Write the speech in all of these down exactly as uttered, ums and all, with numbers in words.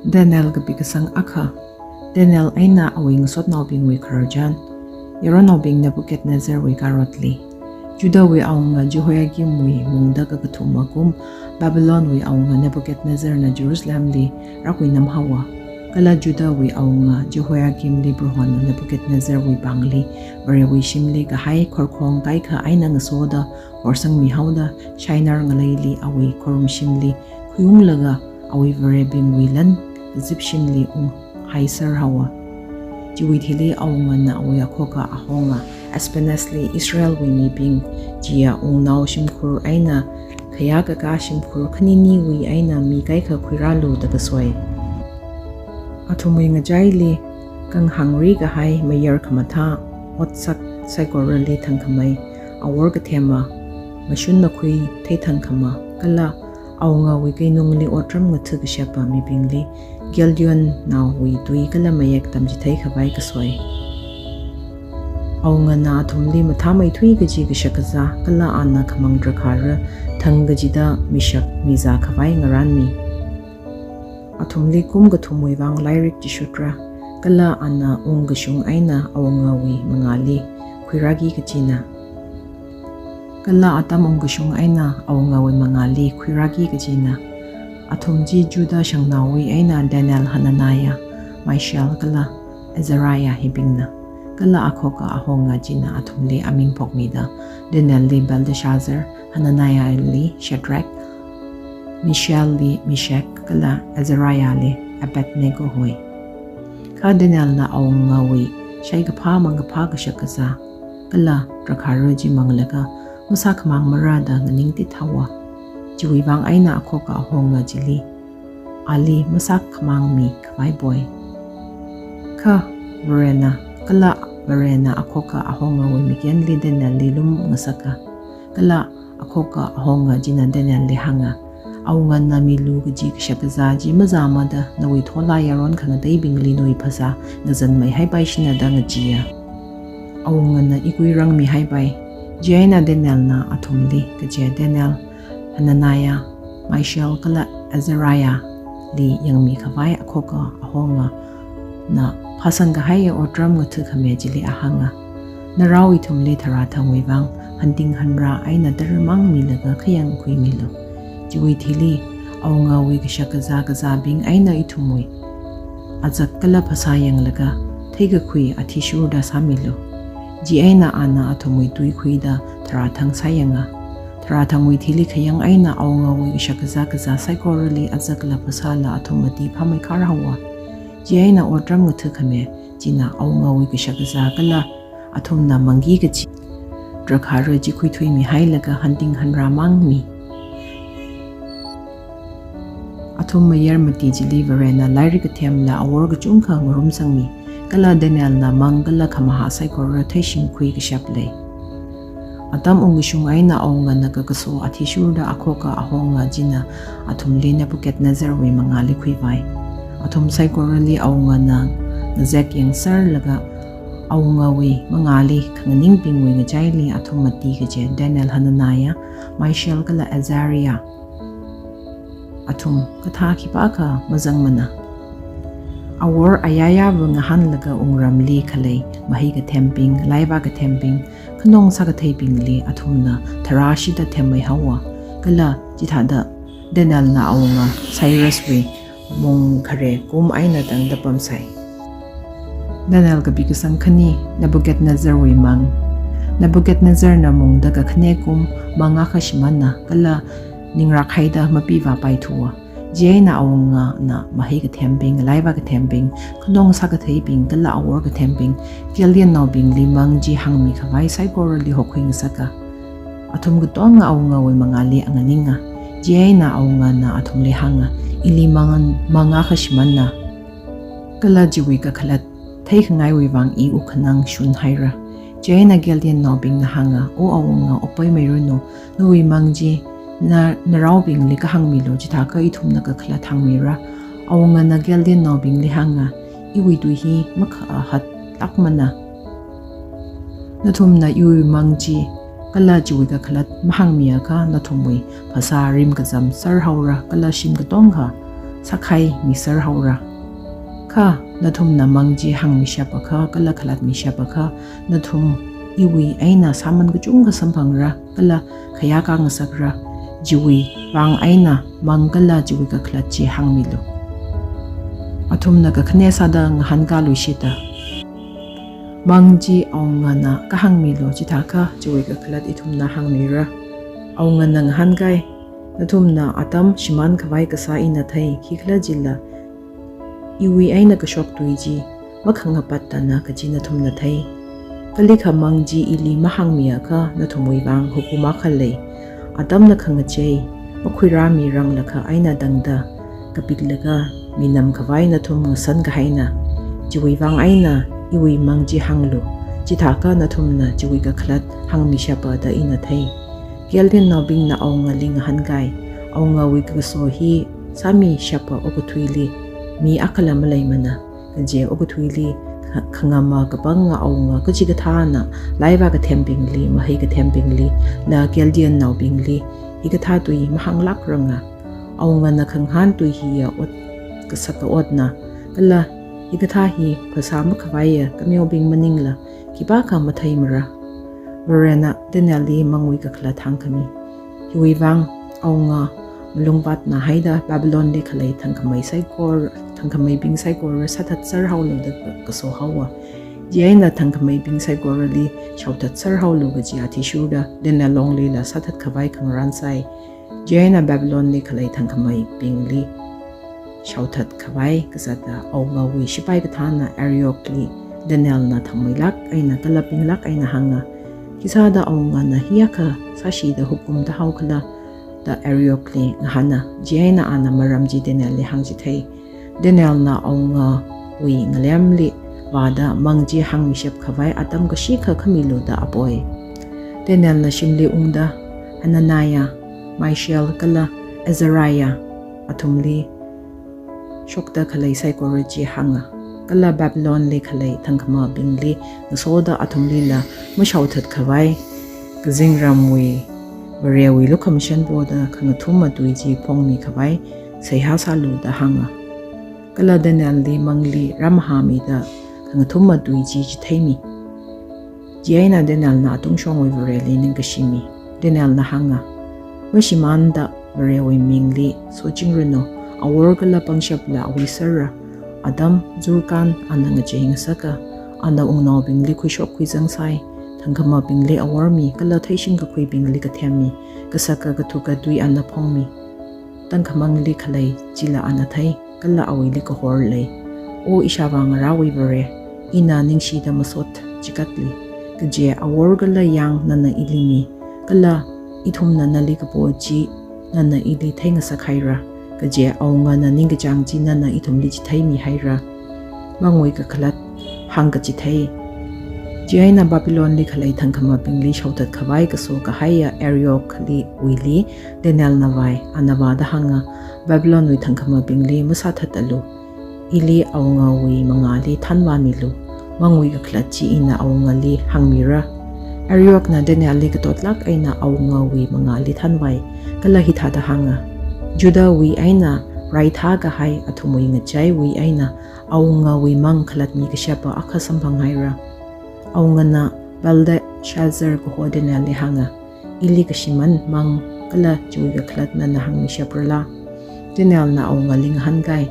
Daniel kapi kasang akha. Daniel eina awui ngasotnaobingwui khararchan. Yaronnaobing Nebuchadnezzarwui karotli. Judahwui awunga Jehoiakimwui mungda kakathuma kum, Babylonwui awunga Nebuchadnezzarna Jerusalemli rākhuinam haowa. Kala Judahwui awunga Jehoiakimli Prohona Nebuchadnezzarwui pāngli, Varewui shimli kahai khorkhong kaikha eina ngasoda horsangmi haoda, Shinar ngaleili awui khorumshimli khuiunglaga, awui varebingwui lan kazipshimli unghaiser haowa. Chiwui thili awungana awui akhoka ahonga Ashpenazli Israelwui mibing, chiya wungnao shimkhur eina khayākakā shimkhur khaniniwui eina mi kaikha khuirālu da kasoi. Athumwui ngachaili kanghāngri kahai mayar khamathā, otsak saikorali thangkhamei, awor kathema, mashun makhui theithangkhama, kala awungawui keinungli otram ngatha kashapa mibingli, Chaldeannaowui tui kala mayek tamchithei khavai kasoi. Awungana athumli mathāmeithui kaji kashakazā, kala ana khamang drakhāra thang kachida mishak mizā khavai ngarānmi. Athumli kum kathumwui vang lairik chishutra, kala ana ungkashung eina awungawui mangāli khuirāki kachina. Kala atam ungkashung eina awungawui mangāli khuirāki kachina. Athum chi Judah shangnaowui eina Daniel, Hananiah, Mishael kala Azariah hibingna. Kala akhoka ahonga china athumli aming phokmida, Danielli Belteshazzar, Hananiahli Shadrach, Mishaelli Meshach kala Azariahli Abednego hoi. Kha Danielna awungawui shaikaphā mangkaphā kashakazā kala drakhāra chi manglaga masākhamangmara da nganingtit haowa. Chiwui vang eina akhoka ahonga chili ali masākhamangmi khavai poi. Kha Varena, kala Varena akhoka ahongawui mikenli Danielli lum ngasaka. Kala akhoka ahonga china Danielli hānga, awungana milu kaji kashakazā chi mazāmada nawui tholai yaron khangateibingli nawui phasā ngazanmei haipaishina da ngacheeya. Awungana ikui rangmi haipai. Chieina Danielna athumli kaje Daniel, Hananiah, Mishael kala Azariahli yangmi khavai akhoka ahongana phāsang kahaiya otram ngatha khami chili ahānga, narao ithumli tharāthangwui vang hanting hanrā eina tara mang milaga khayang khuimilu. Chiwui thili awungawui kashakazā kazābing eina ithumwui azak kala phasā yanglaga theikakhui athishurda sāmilu. Chieina ana athumwui tui khuida tharāthang sāyanga. Tharāthangwui thili khayang eina awungawui kashakazā kazā saikorali azakla phasāla athum mati phāmeikhar haowa. Chieina otram ngatha khami china awungawui kashakazā kala athumna mangki kachi drakhāra chi khuithuimi hailaga hanting hanrā mangmi. Athum mayar mati chili Varena lairik kathemla awor kachungkha ngarumsangmi. Kala Danielna mang kala khamahā saikora theishingkhui kashap lei. Atam ungkashung eina awungana kakaso athishurda akhoka ahonga china athumli Nebuchadnezzarwui mangāli khuivai. Athum saikorali awungana ngazek yangserlaga awungawui mangāli khanganingbingwui ngachaili athum mati kaje Daniel, Hananiah, Mishael kala Azariah. Athum kathā khipākha mazangmana. Awor ayayāva ngahānlaga wungramli khalei mahai kathembing, laivā kathembing, khanong sākatheibingli athumna tharāshida themmei haowa. Kala chithāda Danielna awunga Cyruswui mung khare kum eina tangda pamsai. Daniel kapi kasang khani. Nebuchadnezzarwui mang. Nebuchadnezzarna mungda kakhane kum mang akha shimānna kala ningrāk haida mapivāpaithuwa. Chieina awungana mahai kathembing, laivā kathembing, khanong sākatheibing kala awor kathembing, Chaldeannaobingli mang chi hāngmi khavai saikorali hokhui ngasaka. Athum katonga awungawui mangāli anganinga. Chieina awungana athumli hānga, ili mang, mang akha shimānna. Kala chiwui kakhalat theikhangaiwui vang i wukkhanang shun haira. Chieina Chaldeannaobingna hānga, O awunga, opaimeiranu, nawui mang chi na, naraobingli kahāngmilu, chithākha ithumna kakhalat hāngmira. Awungana Chaldeannaobingli hānga, iwui tui hi makhahatlākmana. Nathumna iwui mang chi kala chiwui kakhalat mahāngmiakha nathumwui phasā rim kazam sārhaora kala shim katongkha sākhai miser haora. Kha nathumna mang chi hāngmishapakha kala khalatmishapakha, nathum iwui eina sāman kachungkha samphangra kala khayākā ngasakra. Chiwui vang eina mang kala chiwui kakhalat chi hāngmilu. Athumna kakhane sāda ngahānkāluishita. Mang chi awungana kahāngmilu, chithākha chiwui kakhalat ithumna hāngmira. Awungana ngahānkai, nathumna atam shimānkhavai kasā ina thei, khikhalajila iwui eina kashok tui chi makhangapat tana kaji nathumna thei. Kalikha mang chi ili mahāngmiakha nathumwui vang hukum akha lei. Atamna khangachei makhuirāmiranglakha eina tangda kapiklaga minamkhavai nathum ngasankahaina. Chiwui vang eina iwui mang chi hānglu, chithākha nathumna chiwui kakhalat hāngmishapa da ina thei. Chaldeannaobingna awungali ngahānkai, awungawui kaso hi sāmishapa okathuili mi akhala maleimana. Kaje okathuili kha-, khangama kapanga awunga kachikathāna, laiva kathembingli, mahai kathembingli, la Chaldeannaobingli hikathā tui mahānglākranga. Awungana khangahān tui hiya ot kasaka otna, kala hikathā hi phasā makhavaiya kameobing maningla khipākha matheimara. Varena Danielli mangwui kakhalat hāngkhami. Hiwui vang awunga malungvātna haida Babylonli khalei thangkhamei saikor-, thangkhameibing saikora sāthatser haolu da ka-, kaso haowa. Chieina thangkhameibing saikorali shaothatser haolu kaji athishurda Daniel longlila sāthatkhavai khangarān sai. Chieina Babylonli khalei thangkhameibingli shaothatkhavai kazata awungawui shipai kathāna Ariokli Danielna thangmeilāk eina kala pinglāk eina hānga. Khisāda awungana hiyākha sāshida hukum tāhaokhala da Ariokli ngahāna. Chieina ana maram chi Danielli hāngchithei. Danielna awungawui ngalemli vāda mang chi hāngmishapkhavai atam kashikha khamilu da apoi. Danielna shimli ungda Hananiah, Mishael kala Azariah athumli shokda khalei saikora chi hānga. Kala Babylonli khalei thangkhamabingli ngasoda athumlila mashaothatkhavai kazingramwui Varewui lukhamashan poda khangathuma tui chi phongmikhavai seihā sālu da hānga. Kala Danielli mangli rāmahāmida khangathuma tui chi chitheimi. Chieina Danielna atungshongwui Vareli ningkashimi. Danielna hānga, mashimānda Varewui mingli sochingranu, awor kala pangshapla awui serra. Atam zurkān ana ngachei ngasaka, ana wungnaobingli khuishok khuizang sai, thangkhamabingli awormi kala theishing kakhuibingli kathemmi, kasaka kathuka tui ana phongmi. Tangkhamangli khalei chila ana thei, kala awuili kahor lei. O ishāvā ngarāwui Vare, ina ningshida masot chikatli, kaje awor kala yāng nana ili mi, kala ithumna nali kapo chi nana ili theingasak haira, kaje awungana ningkachāng chi nana ithumli chitheimi haira. Mangwui kakhalat hāngkachithei. Chieina Babylonli khalei thangkhamabingli shaothatkhavai kaso kahaiya Ariokli wuili Danielna vai, ana vāda hānga, Babylonwui thangkhamabingli masāthatalu. Ili awungawui mangāli thanvāmilu. Mangwui kakhalat chi ina awungali hāngmira. Ariokna Danielli katotlāk eina awungawui mangāli thanvai, kala hithāda hānga, Judahwui eina raithā kahai athumwui ngachaiwui eina awungawui mang khalatmi kashapa akha samphang haira. Awungana Belteshazzar kaho Danielli hānga, ili kashimān mang kala chiwui kakhalat nana hāngmishaprala? Danielna awungali ngahānkai,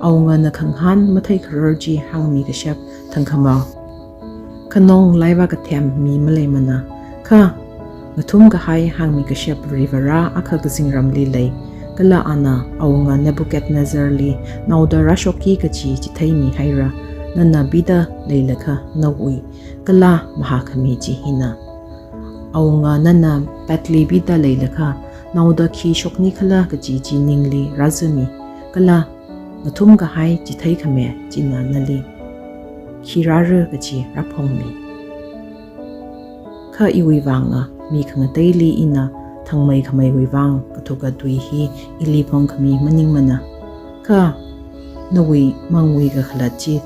awungana khangahān matheikharar chi hāngmi kashap thangkhama khanong laiva kathem mi maleimana. Kha ngathum kahai hāngmi kashap Varivara akha kazingramli lei, kala ana awunga Nebuchadnezzarli naoda rāshokki kaji chitheimi haira. Nana pida leilakha nawui kala mahākhami chi hina. Awunga nana petli pida leilakha naoda khi shoknikhala kaji chi ningli rāzami, kala ngathum kahai chitheikhame china nali khi rāra kaji rāphongmi. Kha iwui vanga mi khangateili ina thangmeikhameiwui vang kathuka tui hi ili phongkhami maningmana. Kha nawui mangwui kakhalat chi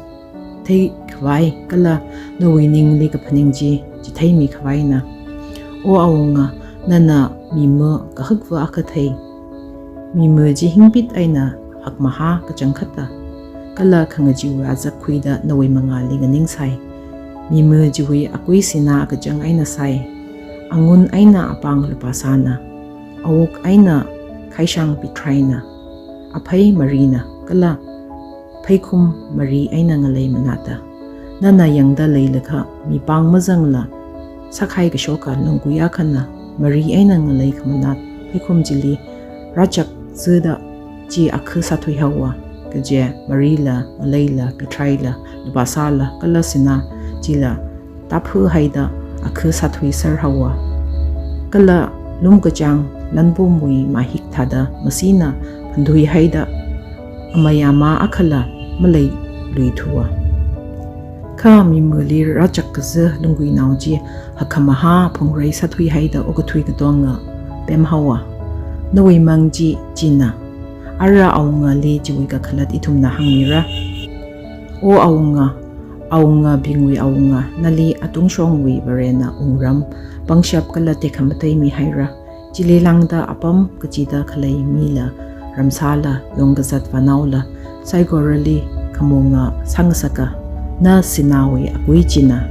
theikhavai kala nawui ningli kaphaning chi chitheimikhavaina. O awunga, nana mima kahakva akha thei. Mima chi hingpit eina akmaha kachangkhatta, kala khangacheewui azak khuida nawui mangāli nganingsai. Mimā chiwui akui sinā kachang eina sai, angun eina apāng lupāsāna, awuk eina khaishang pitraina, aphei marina, kala pheikhum mari eina ngalei manatta. Nana yangda leilakha, mipāng mazangla sākhai kashoka lunggui akhana mari eina ngalei khamanat pheikhum chili rāchak zida chi akha sāthui haowa, kaje marila, ngaleila, pitraila, lupāsāla, kala sinā chila taphu haida akha sāthui ser haowa. Kala lum kachāng lanpumwui mahik thāda masina phanthui haida amei amā akhala maleilui thuwa. Kha mimāli rāchak kazā lungguinao chi hakkhamahā phungrei sāthui haida okathui katonga pem haowa. Nawui mang chi china. Ara awungali chiwui kakhalat ithumna hāngmira. O awunga, awungabingwui awunga, nali atungshongwui Varena wungram, pangshap kala tekhamatei mihaira. Chili lāngda apam kachida khalei mila, ramsāla, yongkazat vānaola, saikorali khamunga sāngasaka, na sināwui akui china.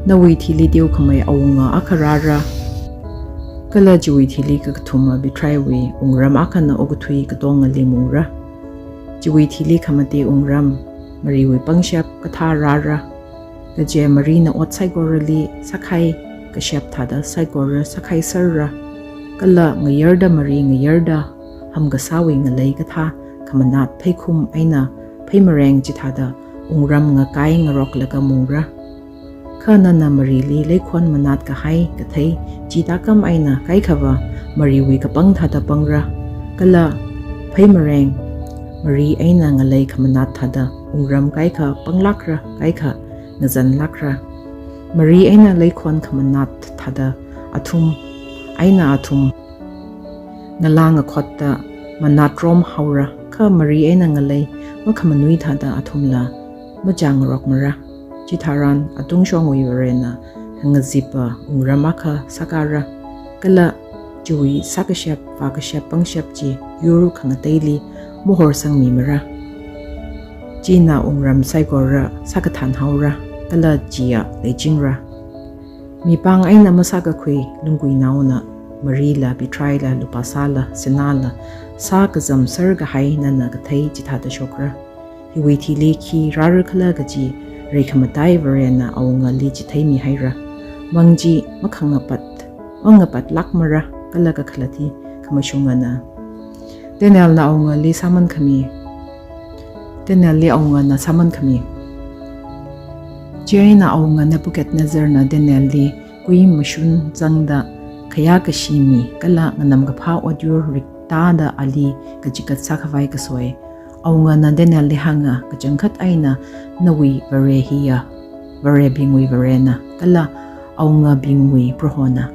Nawui thili teokhamei awunga akha rāra, kala chiwui thili kakathuma pitraiwui wungram akhana okathui katongali mungra. Chiwui thili khamate wungram, mariwui pangshap kathā rāra, kaje marina ot saikorali sākhai kashap thāda saikora sākhai serra, kala ngayarda mari ngayarda hamkasāwui ngalei kathā khamanat pheikhum eina pheimareng chithāda wungram ngakai ngaroklaga mungra. Kha nana marili leikhon manat kahai kathei chi tākam eina kaikhava mariwui kapang thāda pangra, kala pheimareng mari eina ngalei khamanat thāda wungram kaikha panglākra, kaikha ngazanlākra. Mari eina leikhon khamanat thāda athum eina athum ngalā ngakhotta manatrom haora, kha mari eina ngalei makhamanui thāda athumla machāngarokmara. Chitharan atungshongwui Varena hangazippa wungram akha sākara, kala chiwui sākashap vākashap pangshap chi yur khangateili mahorsangmimara. China wungram saikora sākathan haora, kala chiya leichingra. Mipāng eina masākakhui lungguinaona marila, pitraila, lupāsāla, sināla sākazam ser kahai nana kathei chithāda shokra. Hiwui thili khi rāra khala kaji reikhamatei Varena awungali chitheimi haira. Mang chi makhangapat, mangapatlākmara, kala kakhalat hi khamashungana. Danielna awungali sāman khami. Danielli awungana sāman khami. Chieina awunga Nebuchadnezzarna Danielli kui mashun zangda khayākashi mi kala nganamkaphā otyur riktāda ali kachigat sākhavai kasoi. Awungana Danielli hānga, kachangkhat eina nawui Vare hiya varebingwui Varena, kala awungabingwui Prohona,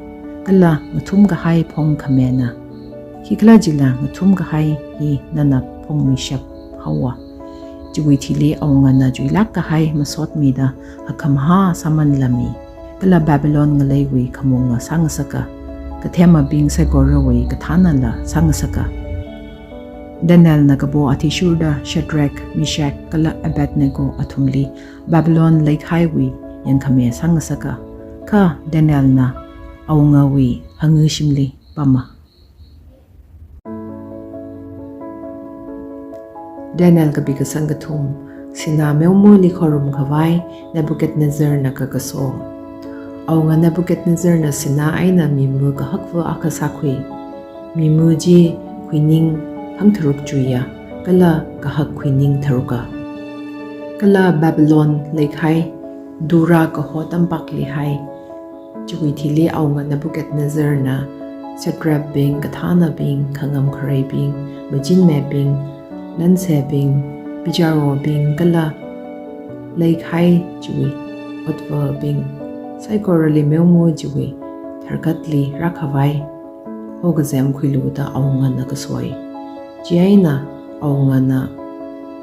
kala ngathum kahai phongkhamena. Khikhalajila ngathum kahai hi nana phongmishap haowa. Chiwui thili awungana chuilāk kahai masot mida hakkhamahā sāmanla mi, kala Babylon ngaleiwui khamunga sāngasaka, kathemabing saikorawui kathānala sāngasaka. Danielna kapo athishurda Shadrach, Meshach, kala Abednego athumli Babylon leikhaiwui yangkhame sāngasaka, kha Danielna awungawui hangashimli pama. Daniel kapi kasang kathum. Sinā meomali khorumkhavai Nebuchadnezzarna kakaso. Awunga Nebuchadnezzarna sinā eina mimā kahakva akha sākhui. Mimā chi khuining hangtharuk chuiya, kala kahak khuining tharuka. Kala Babylon leikhai Dura kaho tampakli hai. Chiwui thili awunga Nebuchadnezzarna satrapbing, kathānabing, khangamkhareibing, machinmebing, lansebing, picharobing kala leikhai chiwui otvabing saikorali meoma chiwui tharkatli rākhavai hokazem khuilu da awungana kasoi. Chieina awungana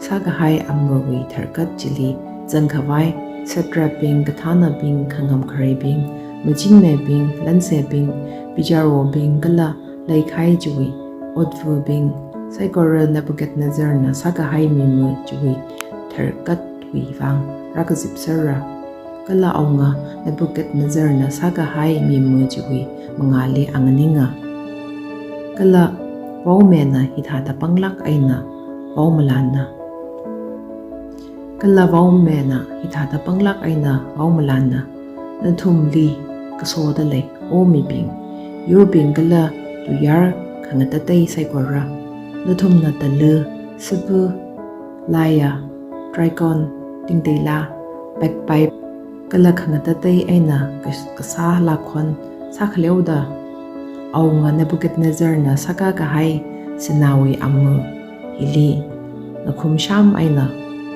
sākahai amrowui tharkat chili zangkhavai satrapbing, kathānabing, khangamkhareibing, machinmebing, lansebing, picharobing kala leikhai chiwui otvabing Saikora Nebuchadnezzarna sākahai mima chiwui tharkatwui vang rākazipserra. Kala awunga Nebuchadnezzarna sākahai mima chiwui mangāli anganinga. Kala vaomena hithāda panglāk eina vaomalāna. Kala vaomena hithāda panglāk eina vaomalāna, nathumli kasoda lei, O mibing, yurbing kala tuiyār khangatatei saikora. Nathumna tala, sipa, lyre, trigon, tingteila, bagpipe, kala khangatatei eina kas-, kasā lākhon sākhaleoda, awunga Nebuchadnezzarna sākakahai sināwui ama hili ngakhumsham eina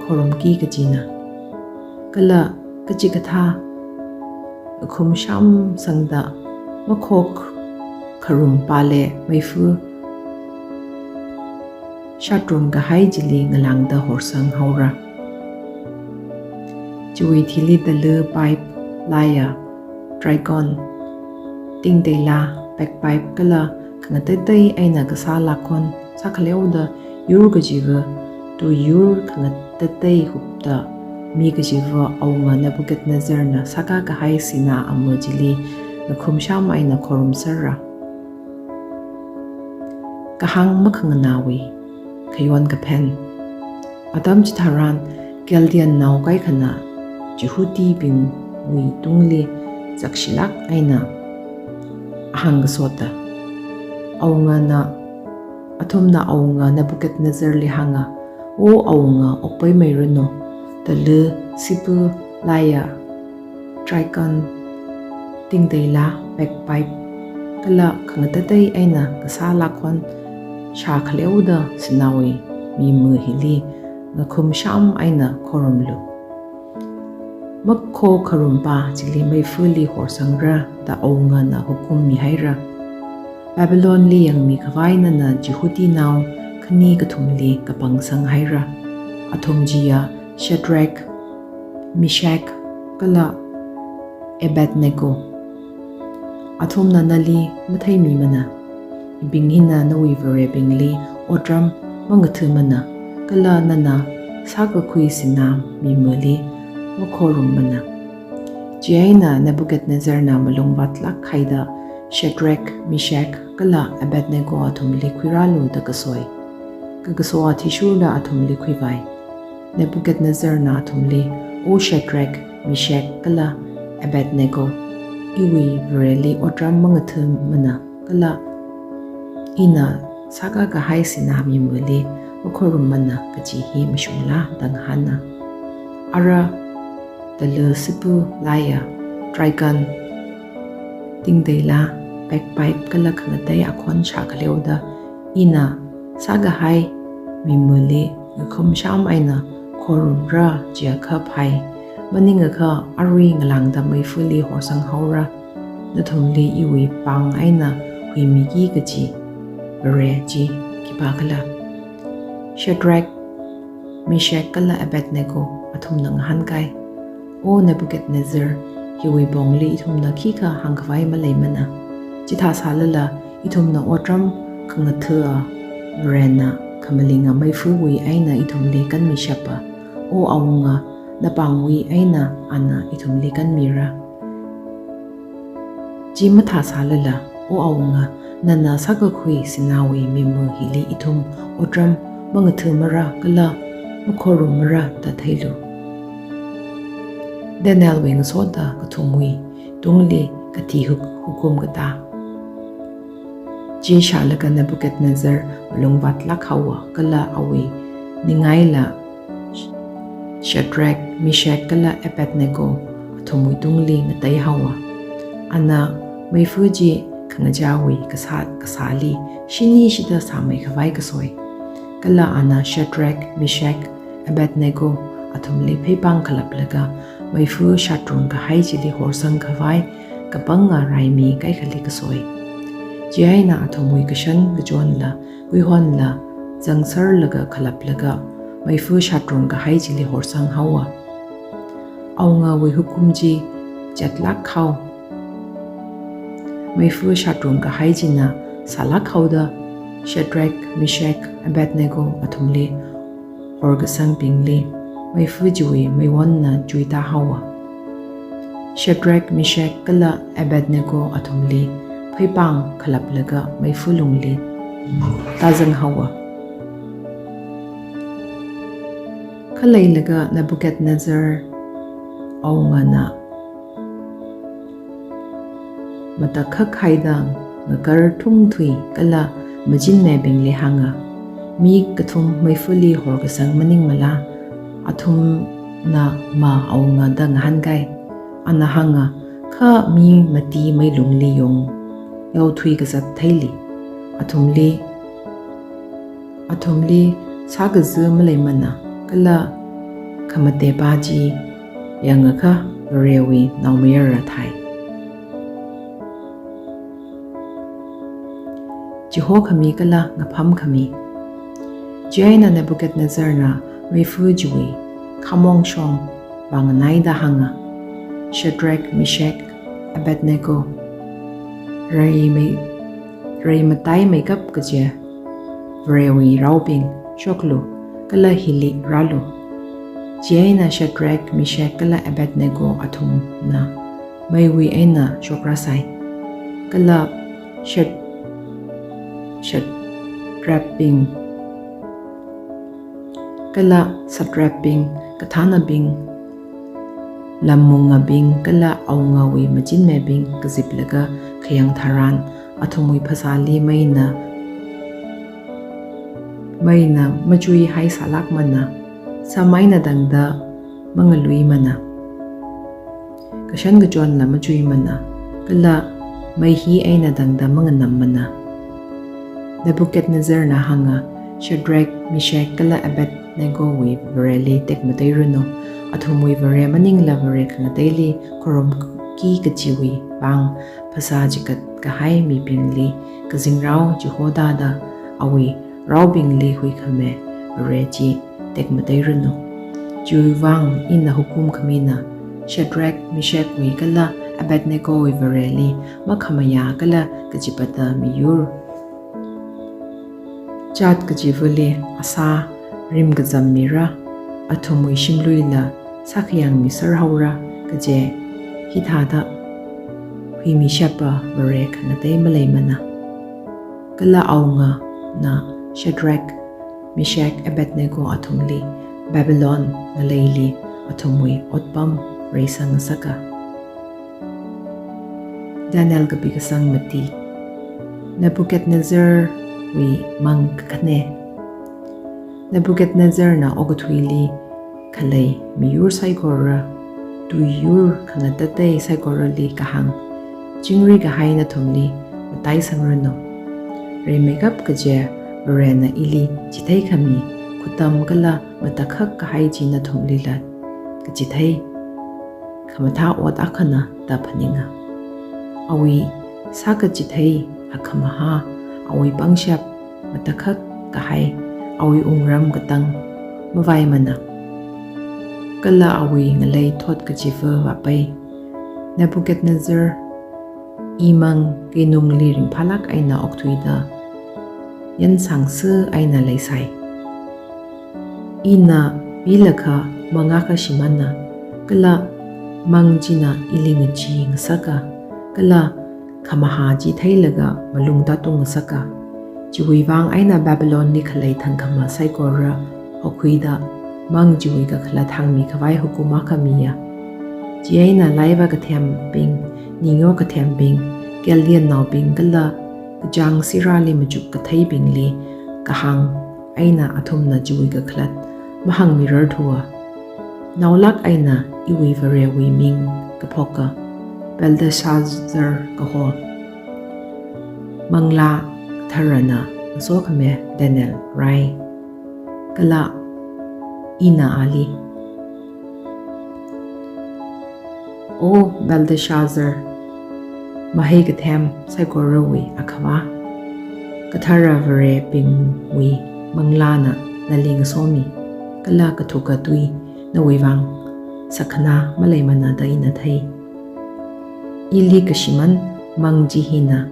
khorumki kajina. Kala kachikathā ngakhumsham sangda makhok kharumpale meifa shatrun kahai chili ngalāngda horsang haora. Chiwui thili tala, pipe, lyre, trigon, tingteila, bagpipe kala khangatatei eina kasā lākhon sākhaleoda yur kajiva tuiyur khangatatei hupta mi kajiva awunga Nebuchadnezzarna sākakahai sinā ama chili ngakhumsham eina khorumserra. Kahāng makhanganāwui khayon kaphen. Atam chitharan Chaldean nao kaikhana Jihudibingwui tungli zakshilāk eina ahāng kasota. Awungana, athumna awunga Nebuchadnezzarli hānga, O awunga, okpaimeiranu, tala, sipa, lyre, trigon, tingteila, bagpipe, kala khangatatei eina kasā lākhon shakhaleoda sināwui mima hili ngakhumsham eina khorumlu. Makho kharumpa chili meifali horsangra da awungana hukum mihaira. Babylonli yangmi khavai nana Jihudinao khani kathumli kapangsang haira. Athum chiya Shadrach, Meshach, kala Abednego. Athumna nali matheimimana. Hibing hina nawui varebingli otram mangathāmana, kala nana sākakhui sinā mimali makhorummana. Chieina Nebuchadnezzarna malungvātlāk haida Shadrach, Meshach, kala Abednego athumli khuirālu da kasoi. Kakaso athishurda athumli khuivai. Nebuchadnezzarna athumli, O Shadrach, Meshach, kala Abednego, iwui vareli otram mangathāmana, kala ina sākakahai sinā mimali makhorummana kaji hi mashungla da ngahāna. Ara tala, sipa, lyre, trigon, tingteila, bagpipe kala khangatei akhon shakhaleoda ina sākahai mimali ngakhumsham eina khorumra jiakha phai. Maningakha arui ngalāngda meifali horsang haora. Nathumli iwui pāng eina huimiki kaji vare chi khipākhala? Shadrach, Meshach kala Abednego athumna ngahānkai, O Nebuchadnezzar, hiwui pongli ithumna khikha hāngkhavai maleimana. Chithāsālala ithumna otram khangathā a, Varena khamalinga meifawui eina ithumli kanmishapa. O awunga, napāngwui eina ana ithumli kanmira. Chi mathāsālala, O awunga, nana sākakhui sināwui mima hili ithum otram mangathāmara kala makhorummara da theilu. Danielwui ngasoda kathumwui tungli kathi huk-, hukum katā. Chi shālaga Nebuchadnezzar malungvātlāk haowa kala awui ningaila Shadrach, Meshach kala Abednego athumwui tungli ngatei haowa. Ana meifa chi khangachāwui kasā, kasāli shini shida sāmeikhavai kasoi. Kala ana Shadrach, Meshach, Abednego athumli pheipāng khalaplaga meifa shatrun kahai chili horsang khavai kapanga raimi kaikhali kasoi. Chieina athumwui kashan kachonla kuihonla zangserlaga khalaplaga meifa shatrun kahai chili horsang haowa. Awungawui hukum chi chatlāk hao. Meifa shatrun kahai china sālāk haoda Shadrach, Meshach, Abednego athumli horkasangbingli meifa chiwui meiwonna chuitāhaowa. Shadrach, Meshach kala Abednego athumli pheipāng khalaplaga meifa lungli tāzanghaowa. Khaleilaga Nebuchadnezzar awungana matakhak haida ngakarthung thui kala machinmebingli hānga, "Mi kathum meifali horkasang maningmala? Athumna ma awunga da ngahānkai." Ana hānga, "Kha mi mati meilungli yong yaothui kazat theili. Athumli, athumli sākaza maleimana, kala khamatepā chi yangakha Varewui naomayara thai." Chihokhami kala ngaphamkhami. Chieina Nebuchadnezzarna meifa chiwui khamong shong vānganaida hānga, "Shadrach, Meshach, Abednego, rei mei-, rei mataimeikap kaje Varewui raobing, shoklu, kala hili rālu." Chieina Shadrach, Meshach kala Abednego athumna meiwui eina shokrasai. Kala shat-, satrapbing, kala satrapbing, kathānabing, lamungabing kala awungawui machinmebing kaziplaga khayang tharan athumwui phasāli meina, meina machuihaisālākmana, sam eina tangda mangaluimana, kashan kachonla machuimana, kala mei hi eina tangda manganammana. Nebuchadnezzarna hānga, "Shadrach, Meshach kala Abednego wui Vareli tekmateiranu. Athumwui Vare maningla vare khangateili khorumki kajiwui vang phasā chikat kahai mibingli kazingrao chihoda da awui raobingli huikhame Vare chi tekmateiranu. Chiwui vang ina hukum khamina, Shadrach, Meshach wui kala Abednego wui Vareli makhamayā kala kachipata miyur chat kachivali asā rimkazam mira, athumwui shimluila sākhayang miserhaora kaje hithāda huimishapa Vare khangatei maleimana." Kala awungana Shadrach, Meshach, Abednego athumli Babylon ngaleili athumwui otpam reisangngasaka. Daniel kapi kasang mati. Nebuchadnezzarwui mang kakhane. Nebuchadnezzarna okathuili khalei miyur saikora, tuiyur khangatatei saikorali kahāng, "Chingri kahai nathumli mataisangranu. Reimeikap kaje Varena ili chitheikhami khutam kala matakhak kahai chi nathumlila kachithei khamathā ot akhana da phaninga. Awui sākachithei akhamaha, awui pangshap matakhak kahai, awui wungram katang mavaimana, kala awui ngalei thot kachiva vāpai. Nebuchadnezzar, i mang keinungli ringphālāk eina okthuida yansangsa eina leisai. Ina pilakha mang akha shimāna, kala mang china ili ngachee ngasaka, kala khamaha chi theilaga malung tātung ngasaka. Chiwui vang eina Babylonli khalei thangkhama saikora hokhuida mang chiwui kakhalat hāngmi khavai hukum akha miya. Chieina laiva kathembing, ningyō kathembing, Chaldeannaobing kala kachāng sirāli machuk katheibingli kahāng eina athumna chiwui kakhalat mahāngmirarthua. Naolāk eina iwui Varewui ming kaphoka Belteshazzar kaho manglā katharana ngasokhame Daniel rai. Kala ina ali, O Belteshazzar, mahei kathem saikorawui akhava, kathara varebingwui manglāna nali ngasomi, kala kathuka tui nawui vang sakhanā maleimana da ina thei. Ili kashimān mang chi hina,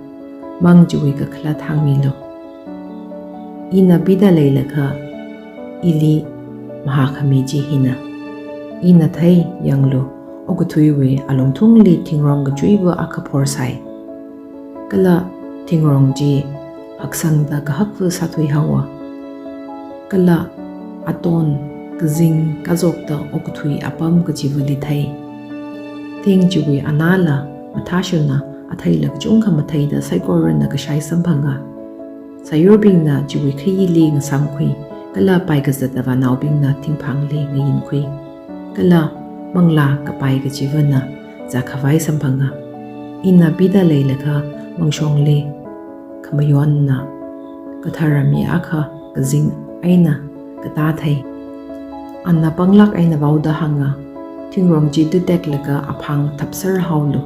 mang chiwui kakhalat hāngmilu. Ina pida leilakha ili mahākhami chi hina. Ina thei, yanglu, okathuiwui alungthungli thingrong kachuiva akha phorsai. Kala thingrong chi haksangda kahakva sāthuihaowa. Kala aton kazing kazokta okathui apam kachivali thei. Thing chiwui anala mathāshunna atheila kachungkha matheida saikorana kashai samphanga. Sayurbingna chiwui khayili ngasāmkhui, kala paikazata vānaobingna thingphangli ngayinkhui. Kala manglā kapai kachivana zākhavai samphanga. Ina pida leilakha mangshongli khamayonna kathara mi akha kazing eina katā thei. Ana panglāk eina vaoda hānga, thingrong chi tuteklaga aphang thapserhaolu.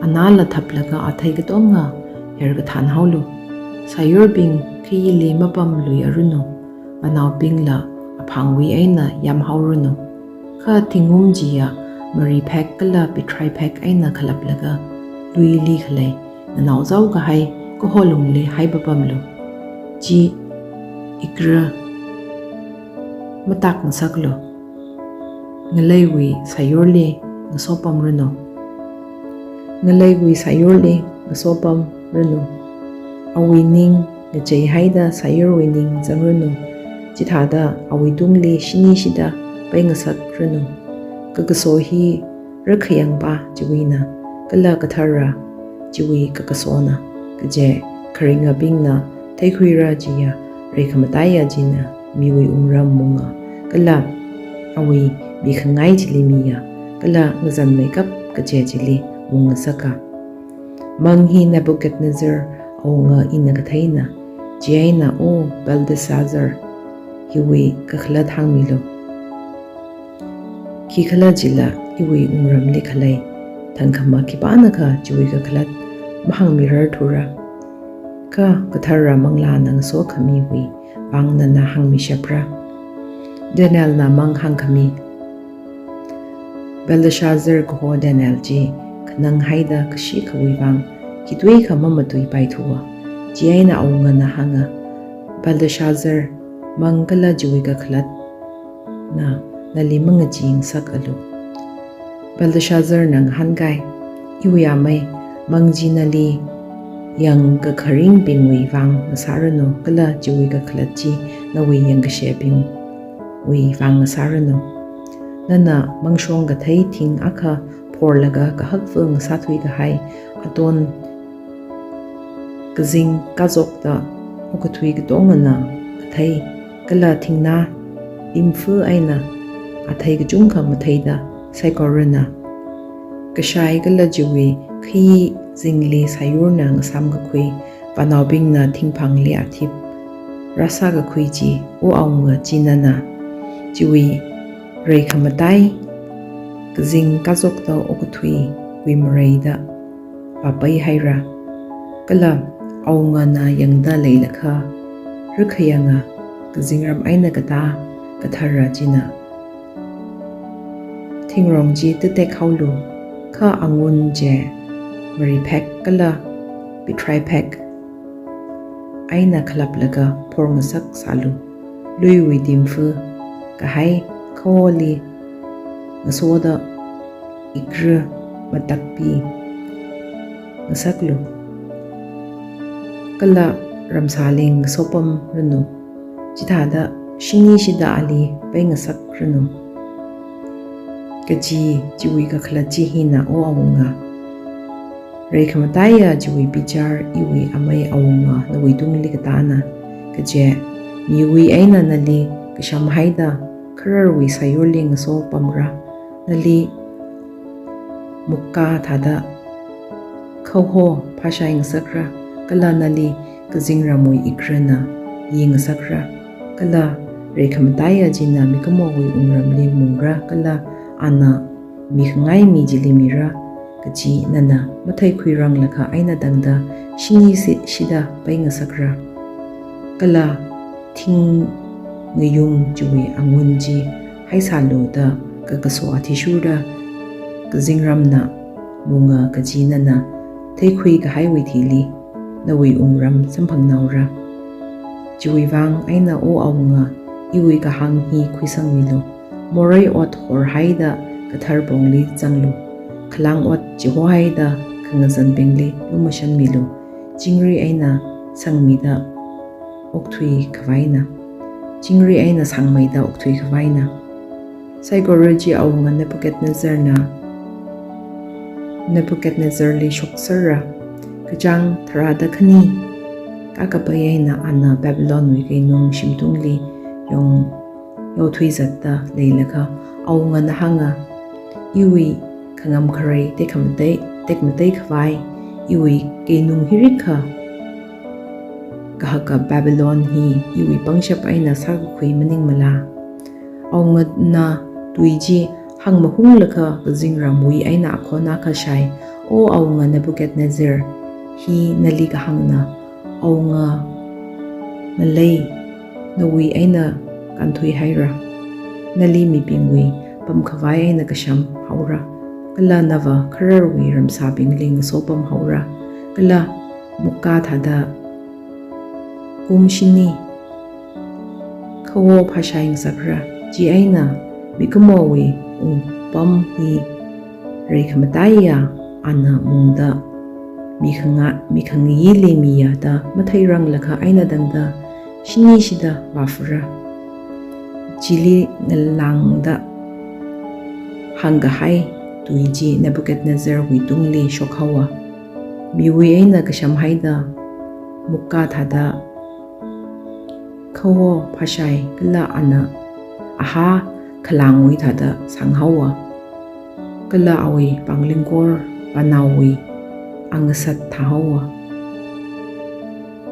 Anala thaplaga athei katonga herkathānhaolu. Sayurbing khayili mapamlui aranu. Vānaobingla aphangwui eina yamhaoranu. Kha thingum chiya mariphek kala pithraphek eina khalaplaga luili khalei nanaozao kahai kaho lungli haipapamlu. Chi ikra matak ngasaklu. Ngaleiwui sayurli ngasopamranu. Ngaleiwui sayurli ngasopamranu. Awui ning ngacheihaida sayurwui ning zangranu. Chithāda awui tungli shinishida peingasakranu. Kakaso hi rakhayangpa chiwuina, kala kathara chiwui kakasona, kaje kharingabingna theikhuira chiya, reikhamataiya china miwui wungram munga, kala awui mikhangai chili miya, kala ngazanmeikap kaje chili mungngasaka. Mang hi Nebuchadnezzar awunga ina katheina. Chieina, O Belteshazzar, hiwui kakhalat hāngmilu. Khikhalajila iwui wungramli khalei thangkhama khipānakha chiwui kakhalat mahāngmirarthura. Kha kathara manglāna ngasokhamiwui vang nana hāngmishapra. Danielna mang hāngkhami. Belteshazzar kaho Daniel chi khananghaida kashikhawui vang khitui kha mamatuipaithuwa. Chieina awungana hānga, Belteshazzar, mang kala chiwui kakhalatna nali mangacheengsakalu. Belteshazzarna ngahānkai, Iwui amei, mang chi nali yangkakharingbingwui vang ngasāranu, kala chiwui kakhalat chi nawui yangkashebingwui vang ngasāranu. Nana mangshong kathei thing akha phorlaga kahakva ngasāthui kahai, aton kazing kazokta okathui katongana kathei, kala thingnā timfu eina athei kachungkha matheida saikorana kashai kala chiwui khayizingli sayurna ngasāmkakhui, vānaobingna thingphangli athip rāsākakhui chi, O awunga, chi nana. Chiwui reikhamataiya kazing kazokta okathuiwui mareida vāpaihaira. Kala awungana yangda leilakha, rakhayanga kazingram eina katā kathara china, thingrong chi tutekhaolu, kha angun chi mariphek kala pithraphek eina khalaplaga phorngasaksālu. Luiwui timfu kahai kaholi ngasoda ikra matakpi ngasaklu. Kala ramsāli ngasopamranu. Chithāda shinishida ali peingasakranu. Kaji chiwui kakhalat chi hina, O awunga. Reikhamataiya chiwui bichar iwui amei awunga nawui tungli katāna. Kaje miwui eina nali kashamhaida khararwui sayurli ngasopamra. Nali mukkā thāda khaho phāshai ngasakra, kala nali kazingramwui ikrana yi ngasakra, kala reikhamataiya china mikumowui wungramli mungra, kala ana mikhangai mi chili mira, kaji nana matheikhuiranglakha eina tangda shini si-, shida peingasakra. Kala thing ngayung chiwui angun chi haisālu da kakaso athishurda kazingramna munga kaji nana theikhui kahaiwui thili nawui wungram samphangnaora. Chiwui vang eina O awunga, iwui kahāng hi khuisangmilu. Morei ot horhaida kathar pongli zanglu. Khalang ot chihohaida khangazanbingli lumashanmilu. Chingri eina sangmida okthui khavaina. Chingri eina sangmeida okthui khavaina. Saikora chi awunga Nebuchadnezzarna, Nebuchadnezzarli shokserra. Kachāng tharāda khani kakapai eina ana Babylonwui keinung shimtungli yong yaothui zatda leilakha, awungana hānga, iwui khangam kharei tekhamatei, tekmatei khavai, iwui keinung hirikha kahaka Babylon hi iwui pangshap eina sākakhui maningmala? Awungana tui chi hāngmahunglakha kazingramwui eina akhon akha shai, O awunga Nebuchadnezzar, hi nali kahāngna. Awunga ngalei nawui eina kānthuihaira. Nali mibingwui pamkhavai eina kasham haora. Kala nava khararwui ramsābingli ngasopam haora. Kala mukkā thāda kum shini khawo phāshai ngasakra. Chieina mikumowui wungpam hi reikhamataiya ana mungda mikhanga-, mikhangayili miya da matheiranglakha eina tangda shinishida vāfura. Chili ngalāngda hāngkahai tui chi Nebuchadnezzarwui tungli shokhaowa. Miwui eina kashamhaida mukkā thāda khawo phāshai kala ana aha khalangwui thāda sanghaowa. Kala awui panglingkor panaowui angasat thāhaowa.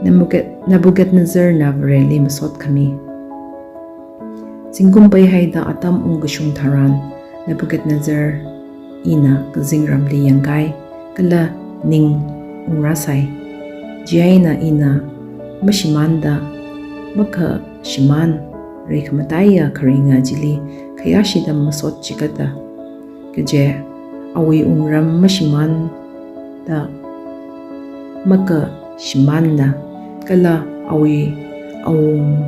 Nebuchad-, Nebuchadnezzarna Vareli masot khami. Zingkum peihaida atam ungkashung tharan, Nebuchadnezzar ina kazingramli yangkahai, kala ning ungrāsai. Chieina ina mashimānda, makhashimān reikhamataiya kharinga chili khayāshida masot chikata. Kaje awui wungram mashimānda makhashimānna, kala awui awungram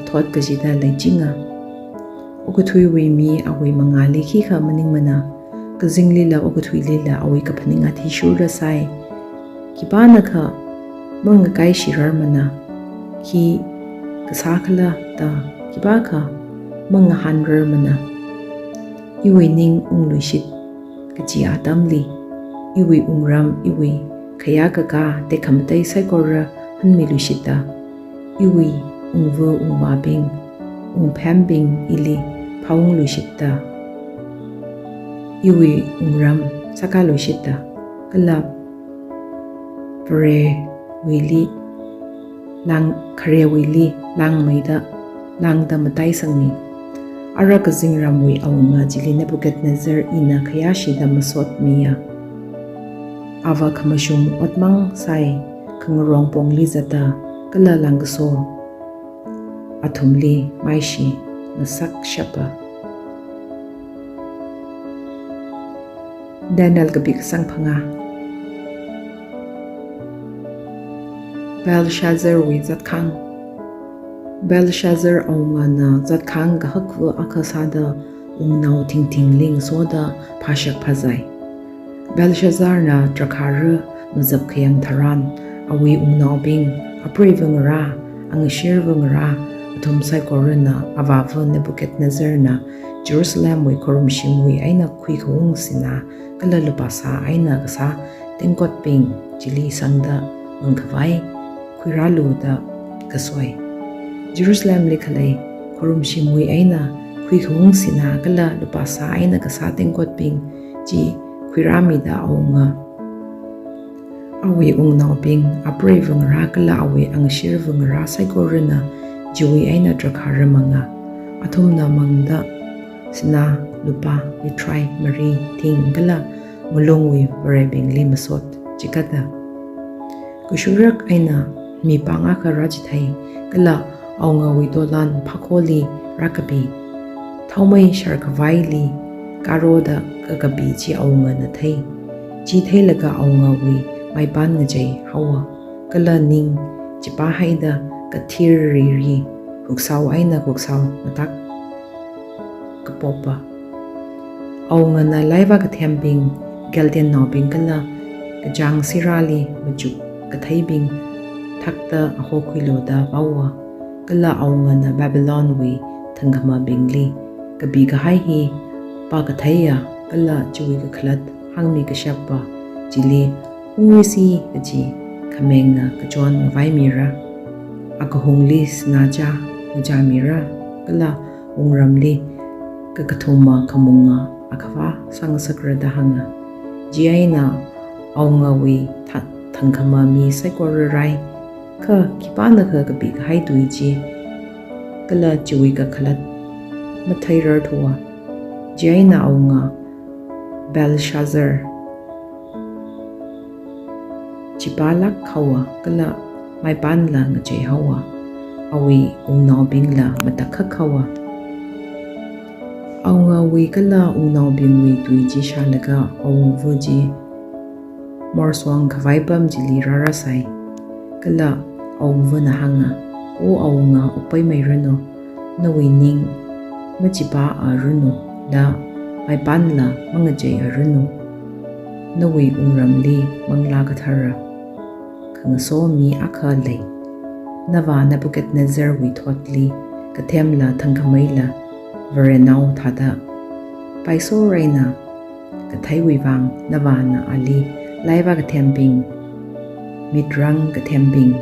thot kachida leichinga. Okathuiwui mi awui mangāli khikha maningmana, kazinglila okathuilila awui kaphaning athishurda sai. Khipānakha mangakaishirarmana, khi kasā khala da khipākha mangahānrarmana. Iwui ning ungluishit kachi atamli, iwui wungram, iwui khayā kakā tekhamatei saikora hanmiluishitta, iwui wungva wungvābing, wungphembing ili phaungluishitta, iwui wungram sākāluishitta, kala Varewuili lāng, kharewuili lāngmeida, lāngda mataisangmi. Ara kazingramwui awunga chili Nebuchadnezzar ina khayāshida masot miya. Ava khamashung otmang sai, khangarong pongli zata, kala lāngkaso athumli maishi ngasakshapa. Daniel kapi kasang phangā. Belshazzarwui zatkhang. Belshazzar awungana zatkhang kahakva akha sāda wungnao thingthingli ngasoda phāshak phāzai. Belshazzarna drakhāra mazap khayang tharan, awui wungnaobing, apreiva ngarā, angashirva ngarā, athum saikorana avāva Nebuchadnezzarna Jerusalemwui khorumshimwui eina khuikhaung sinā kala lupāsā eina kasā tengkotbing chili sangda mangkhavai khuirālu da kasoi. Jerusalemli khalei khorumshimwui eina khuikhaung sinā kala lupāsā eina kasā tengkotbing chi khuirāmida awunga, awui wungnaobing, apreiva ngarā kala awui angashirva ngarā saikorana chiwui eina drakhāra manga. Athumna mangda sinā, lupā, lithrai, mari, thing kala ngalungwui varebingli masot chikata. Kashurak eina mipāng akha rāchithei, kala awungawui dolan phākholi rākapi. Thaomei sharkhavaili kāroda kakapi chi awungana thei. Chi theilaga awungawui maipān ngachei haowa, kala ning chipā haida kathir riri, kuksao eina kuksao matak kapoppa. Awungana laivā kathembing, Chaldeannaobing kala kachāng sirāli machuk katheibing thakta ahokhuilu da vaowa. Kala awungana Babylonwui thangkhamabingli, kapikahai hi pākatheiya kala chiwui kakhalat hāngmi kashappa chili hungruisi kaji khamengna kachon ngavaimira. Akahungli sinā chā ngachāmira, kala wungramli kakathuma khamunga akhavā sāngasakra da hānga. Chieina awungawui tha-, thangkhama mi saikora rai, kha khipānakha kapikahai tui chi kala chiwui kakhalat matheirarthuwa. Chieina awunga Belshazzar chipālāk haowa kala maipānla ngachei haowa. Awui wungnaobingla matakhak haowa. Awungawui kala wungnaobingwui tui chi shālaga awungva chi morsong khavai pam chili rārāsai. Kala awungvana hānga, O awunga, okpaimeiranu, nawui ning machipā aranu, da maipānla mangachei aranu. Nawui wungramli manglā kathara khangaso mi akha lei. Navā Nebuchadnezzarwui thotli kathemla thangkhameila Varenao thāda paisoreina katheiwui vang navāna ali laivā kathembing, mitrang kathembing,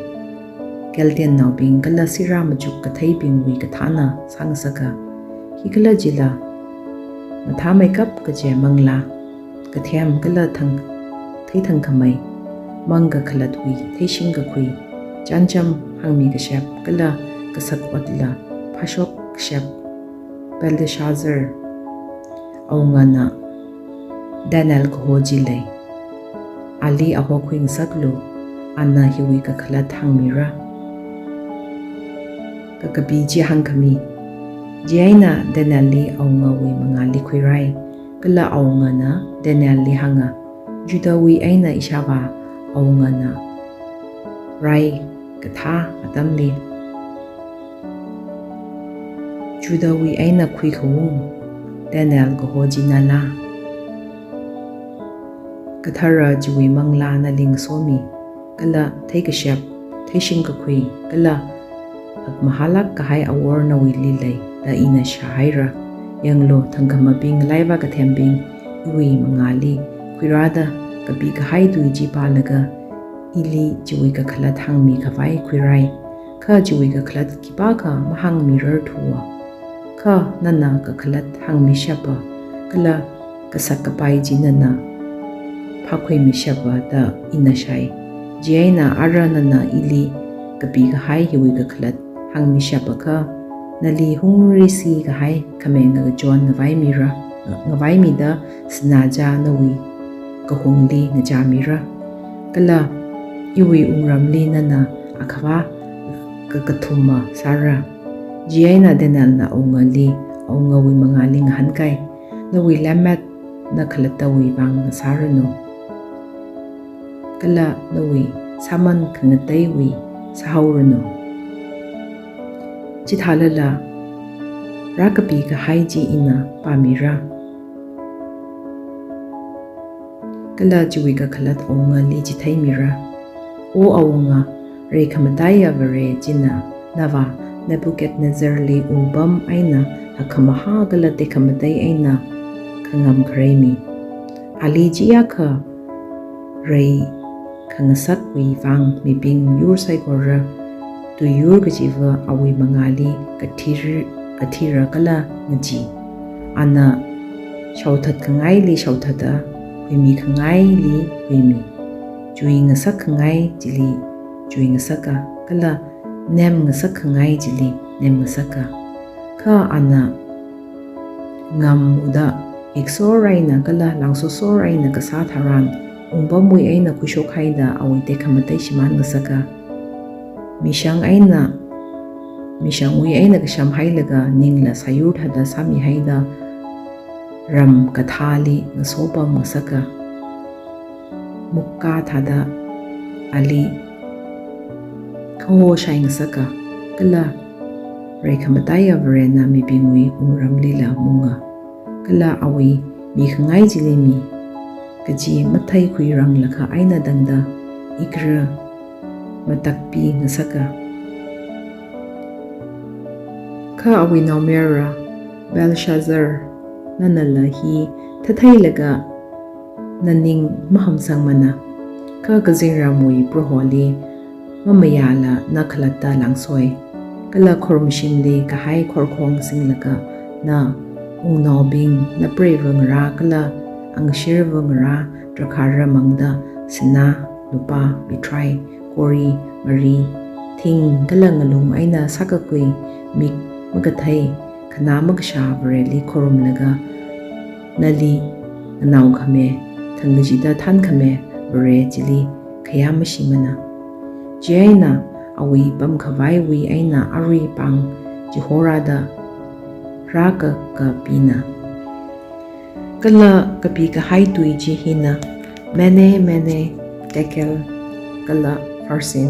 Chaldeannaobing kala sirā machuk katheibingwui kathāna sāngasaka. Hikhalajila mathāmeikap kaje manglā, kathem kala thang-, theithangkhamei, mang kakhalatwui theishing kakhui, chānjam hāngmi kashap kala kasak otla phāshok kashap Belshazzar, awungana Daniel kaho chi lei. Ali ahokhui ngasaklu, ana hiwui kakhalat hāngmira. Kakapi chi hāngkhami. Chieina Danielli awungawui mangāli khuirai, kala awungana Danielli hānga, Judahwui eina ishāvā awungana rai kathā atamli Judahwui eina khuikhaung Daniel kaho chi nala? Kathara chiwui manglā nali ngasomi, kala theikashap, theishing kakhui, kala hakmahālāk kahai awor nawuili lei da ina shāhaira. Yanglu, thangkhamabing laivā kathembing iwui mangāli khuirāda kapikahai tui chi pālaga ili chiwui kakhalat hāngmi khavai khuirai, kha chiwui kakhalat khipākha mahāngmirarthuwa. Kha nana kakhalat hāngmishapa, kala kasak kapai chi nana phākhuimishapa da ina shāi. Chieina ara nana ili kapikahai hiwui kakhalat hāngmishapakha, nali hungruisi kahai khameng kakachon ngavaimira, ngavaimida sinā chā nawui kahungli ngachāmira. Kala iwui wungramli nana akhavā kakathuma sāra. Chieina Danielna awungali, awungawui mangāli ngahānkai, Nawui lemmet na khalattawui vang ngasāranu, kala nawui sāman khangateiwui sāhaoranu. Chithālala, rākapi kahai chi ina pāmira, kala chiwui kakhalat awungali chitheimira. O awunga, reikhamataiya Vare china nava Nebuchadnezzarli wungpam eina hakkhamahā kala tekhamatei eina khangam khareimi. Ali chiyākha reikhangasakwui vang mibing yur saikora tuiyur kachiva awui mangāli kathir, kathira kala ngaji. Ana shaothat khangaili shaothata, huimi khangaili huimi, chuingasak khangai chili chuingasaka, kala nemngasak khangai chili nemngasaka. Kha ana ngamda iksor eina kala langsosor eina kasā tharan, wungpamwui eina khuishokhaida awui tekhamatei shimānngasaka. Mishang eina, mishangwui eina kashamhailaga ningla sāyur thāda sāmihaida ram kathāli ngasopamngasaka. Mukkā thāda ali Awo shai ngasaka, kala reikhamataiya Varena mibingwui wungramlila munga, kala awui mikhangai chili mi, kaji matheikhuiranglakha eina tangda ikra matakpi ngasaka. Kha awui naomayara Belshazzar, nanala hi thatheilaga naning mahamsangmana, kha kazingramwui Proholi mamayāla na khalatta langsoi, kala khorumshimli kahai khorkhong singlaga na wungnaobing, napreiva ngarā kala angashirva ngarā drakhāra mangda sinā, lupā, pithrai, kori, mari, thing kala ngalung eina sākakhui, mik makathei, khanā makashā Vareli khorumlaga, nali nganao khami, thangkachida thankhami Vare chili khayā mashimana. Chieina awui pamkhavaiwui eina arui pāng chihorāda rākakapina. Kala kapi kahai tui chi hina, Mene, Mene, Tekel, kala Pharsin.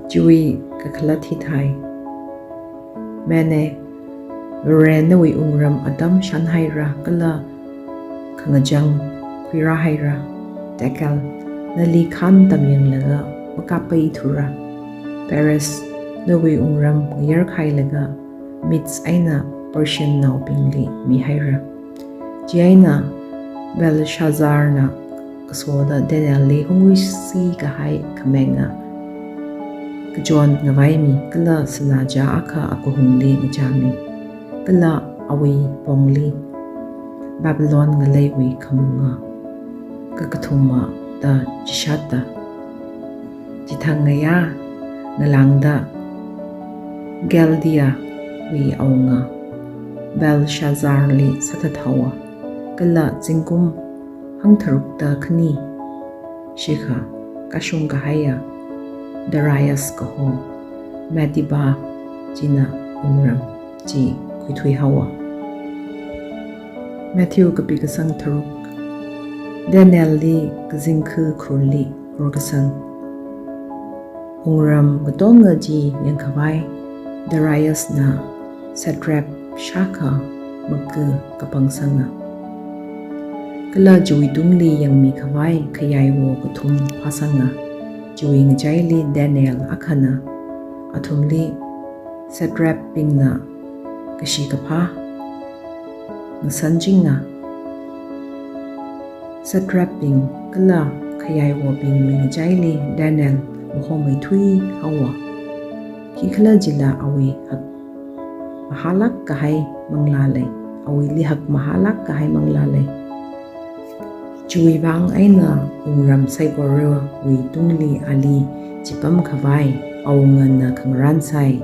Chiwui kakhalat hithai. Mene, Vare nawui wungram atam shānhaira kala khangachang khuirāhaira. Tekel, nali khan tamyanglaga makapaithura. Peres, nawui wungram ngayarkhailaga Medes eina Persian naobingli mihaira. Chieina Belshazzarna kasoda Danielli hungruisi kahai khamenga kachon ngavaimi, kala sinā chā akha akuhungli ngachāmi, kala awui pongli Babylon ngaleiwui khamunga kakathuma da chishatta. Chithangngaiya ngalāngda Chaldeawui awunga Belshazzarli sāthathaowa, kala zingkum hangtharukda khani shikha kashung kahaiya Darius kaho Mediaba china wungram chi khuithuihaowa. Matthew kapi kasang tharuk. Danielli kazingkha khurli khur kasang. Wungram katonga chi yangkhavai Dariusna satrap shākha maka kapangsanga. Kala chiwui tungli yangmikhavai khayaiwo kathum phāsanga. Chiwui ngachaili Daniel akhana. Athumli satrapbingna kashi kaphā ngasanchinga. Satrapbing kala khayaiwobingwui ngachaili Daniel mahomeithuihaowa. Khikhalajila awui hakmahālāk kahai manglā lei. Awuili hakmahālāk kahai manglā lei. Chiwui vang eina wungram saikorawui tungli ali chipamkhavai awungana khangarān sai.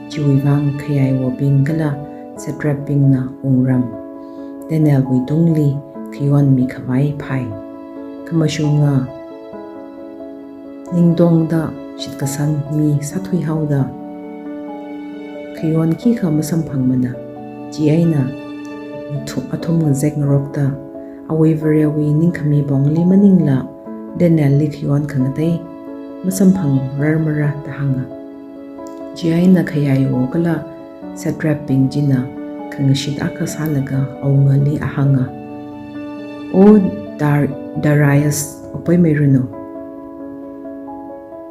Chiwui vang khayaiwobing kala satrapbingna wungram Danielwui tungli khayon mikhavai phai. Khamashunga ningtongda shitkasang mi sāthuihaoda khayon khikha masamphangmana. Chieina athu-, athum ngazek ngarokta, awui Varewui ningkhami pongli maningla Danielli khayon khangatei masamphangrarmara da hānga. Chieina khayaiwo kala satrapbing china khangashit akha sālaga awungali ahānga, O Dar-, Darius, apoi meiranu.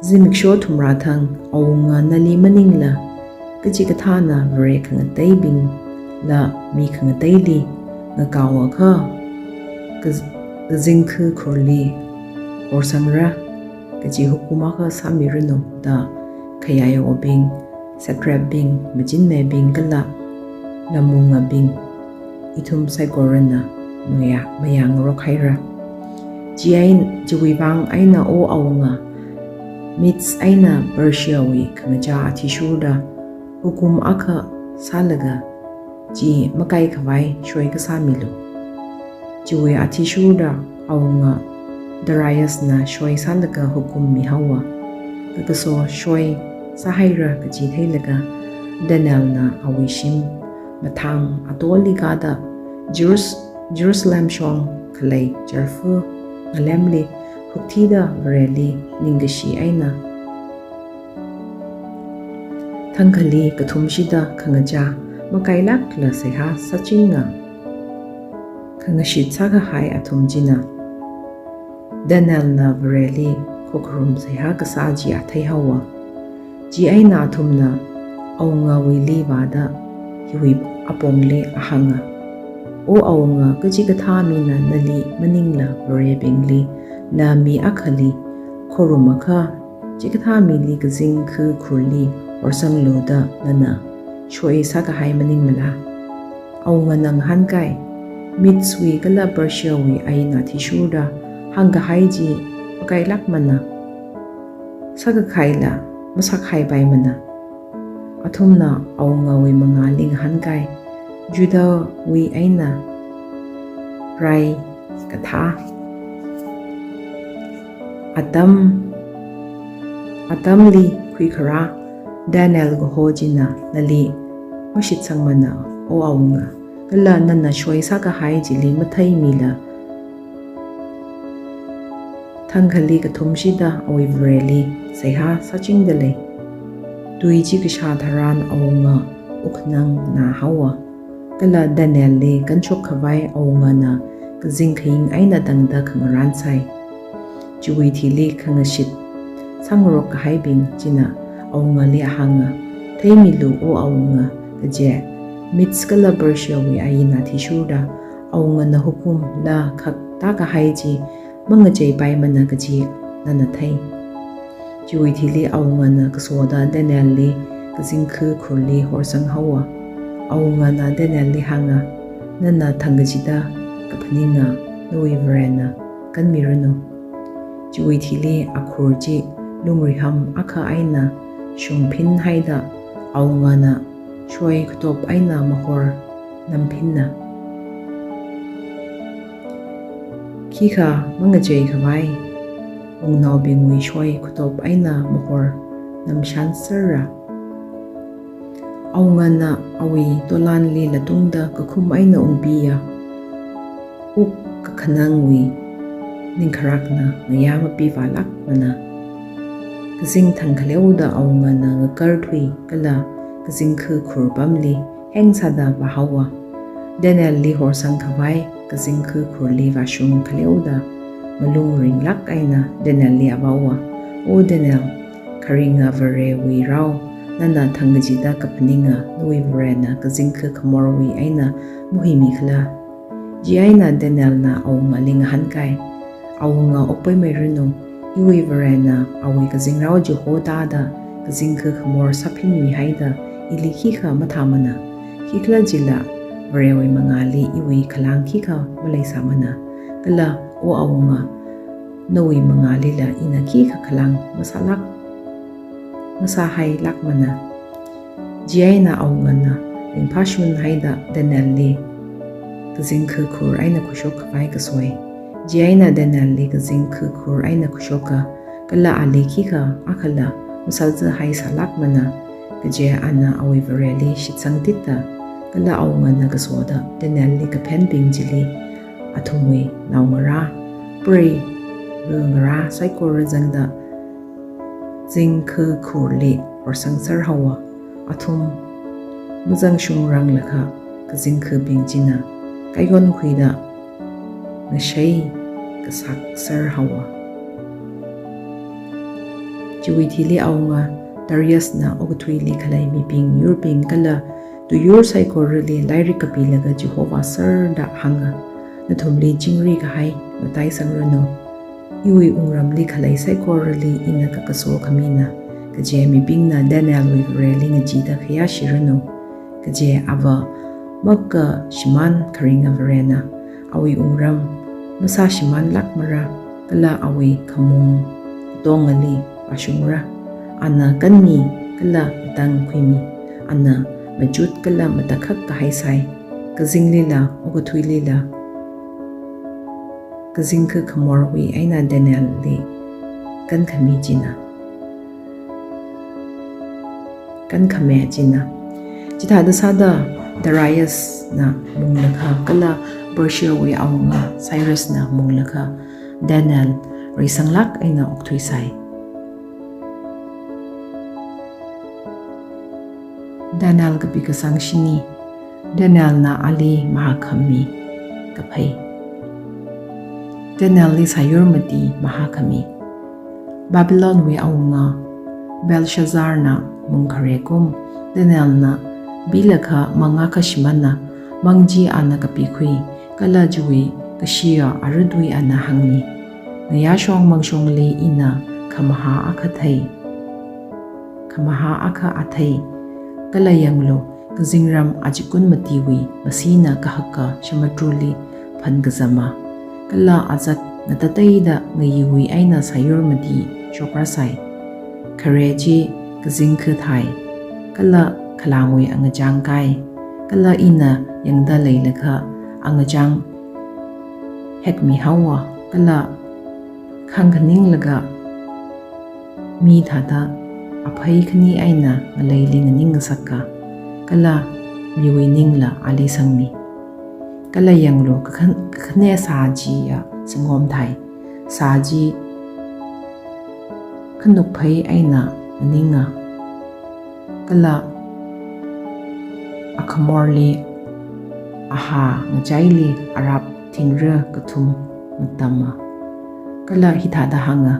Zimiksho thumrā thang awunga nali maningla kachikathāna Vare khangateibingla mi khangateili ngakaoakha kaz-, kazingkha khurli horsangra kaji hukum akha sāmiranu da khayaiwobing, satrapbing, machinmebing kala lamungabing, ithum saikorana maya-, mayāngarok haira. Chiein-, chiwui vang eina O awunga, Medes eina Persiawui khangachā athishurda hukum akha sālaga chi makaikhavai shoi kasā milu. Chiwui athishurda awunga Dariusna shoi sālaga hukum mihaowa. Kakaso shoi sāhaira kaji theilaga Danielna awui shim mathāng atoli kāda Jerus-, Jerusalem shong khalei chārfa ngalemli hukthida Vareli ningkashi eina Thangkhali kathumshida khangachā makailākla seihā sāchinga khangashit sākahai athum china, Danielna Vareli khokharum seihā kasā chi atheihaowa. Chieina athumna awungawuili vāda hiwui apongli ahānga, O awunga, kachikathā mina nali maningla varebingli, na mi akhali khorumakha, chikathā mili kazingkha khurli horsanglu da nana shoi sākahai maningmala? Awungana ngahānkai, Medeswui kala Persiawui ain athishurda hāngkahai chi makailākmana, sākakhaila masākhaipaimana. Athumna awungawui mangāli ngahānkai, Judahwui eina rai kathā, atam, atamli khuikharā Daniel kaho china nali mashitsangmana, O awunga, kala nana shoi sākahai chili matheimila. Thangkhali kathumshida awui Vareli seihā sāchingda lei. Tui chi kashā tharan awunga wukhanangna haowa. Kala Danielli kanshok khavai awungana kazing khaying eina tangda khangarān sai. Chiwui thili khangashit sāngarok kahaibing china awungali ahānga, Theimilu, O awunga, kaje Medes kala Persiawui ain athishurda awungana hukum la khak tākahai chi mangacheipaimana kaji nana thei. Chiwui thili awungana kasoda Danielli kazingkha khurli horsanghaowa. Awungana Danielli hānga, Nana thangkachida kaphaninga nawui Varena kanmiranu. Chiwui thili akhur chi lungriham akha eina shungphinhaida awungana shoi katop eina mahor namphinna. Khikha mangachei khavai wungnaobingwui shoi katop eina mahor namshan serra? Awungana awui tolanli latungda kakhum eina ungpiya. Wuk kakhanangwui ningkharakna ngayā mapivālākmana. Kazing thangkhaleoda awungana ngakarthui kala kazingkha khur pamli hengsāda vāhaowa. Danielli horsang khavai kazingkha khurli vāshung khaleoda malung ringlāk eina Danielli avāowa, O Daniel, kharinga Varewui rao, nana thangkachida kaphaninga nawui Varena kazingkha khamorwui eina mahuimikhala? Chieina Danielna awungali ngahānkai, Awunga okpaimeiranu, iwui Varena awui kazingrao chi hotāda kazingkha khamor sāphinmihaida ili khikha mathāmana. Khikhalajila Varewui mangāli iwui khalāng khikha maleisāmana. Kala, O awunga, nawui mangālila ina khikha khalāng masālāk, masāhailākmana. Chieina awungana ringphāshunhaida Danielli kazingkha khur eina khuishok khavai kasoi. Chieina Danielli kazingkha khur eina khuishoka, kala ali khikha akhala masāzahaisālākmana. Kaje ana awui Vareli shitsangtita. Kala awungana kasoda Danielli kaphenbing chili athumwui naongarā, prei ngarā saikora zangda kazingkha khurli horsangser haowa. Athum mazangshungranglakha kazingkhabing china kayonkhuida ngashei kasakser haowa. Chiwui thili awunga Dariusna okathuili khalei mibing, yurbing kala tuiyur saikorali lairik kapilaga chihovāserda hānga, Nathumli chingri kahai mataisangranu. Iwui wungramli khalei saikorali ina kakaso khamina. Kaje mibingna Danielwui Vareli ngacheeda khayāshiranu. Kaje ava makashimān kharinga Varena awui wungram masāshimānlākmara, kala awui khamung katongali vāshungra. Ana kanmi kala matang khuimi. Ana machut kala matakhak kahai sai. Kazinglila, okathuilila, kazingkha khamorwui eina Danielli kankhami china, kankhame china. Chithāda sāda Dariusna munglakha kala Persiawui awunga Cyrusna munglakha Daniel reisanglāk eina okthuisai. Daniel kapi kasang shini. Danielna ali mahākhami kaphei. Danielli sāyur mati mahākhami. Babylonwui awunga Belshazzarna mung khare kum, Danielna bilakha mang akha shimāna, mang chi ana kapikhui, kala chiwui kashiya aratui ana hāngmi. Ngayāshong mangshongli ina khamahā akha thei. Khamahā akha athei. Kala yanglu, kazingram achikun matiwui masina kahaka shamadruli phankazama. Kala azak ngatateida ngayiwui eina sāyur mati shokrāsai. Khare chi kazing khathai. Kala khalangwui angachāng kai. Kala ina yangda leilakha angachāng hekmihaowa. Kala khangkhaninglaga mi thāda aphei khani eina ngaleili nganing ngasaka, kala miwui ningla ali sangmi. Kala yanglu, kakhan-, kakhane sā chiya sangom thai. Sā chi khanuk phei eina nganinga. Kala akhamorli, ahā ngachaili arap thingra kathum ngatama. Kala hithāda hānga,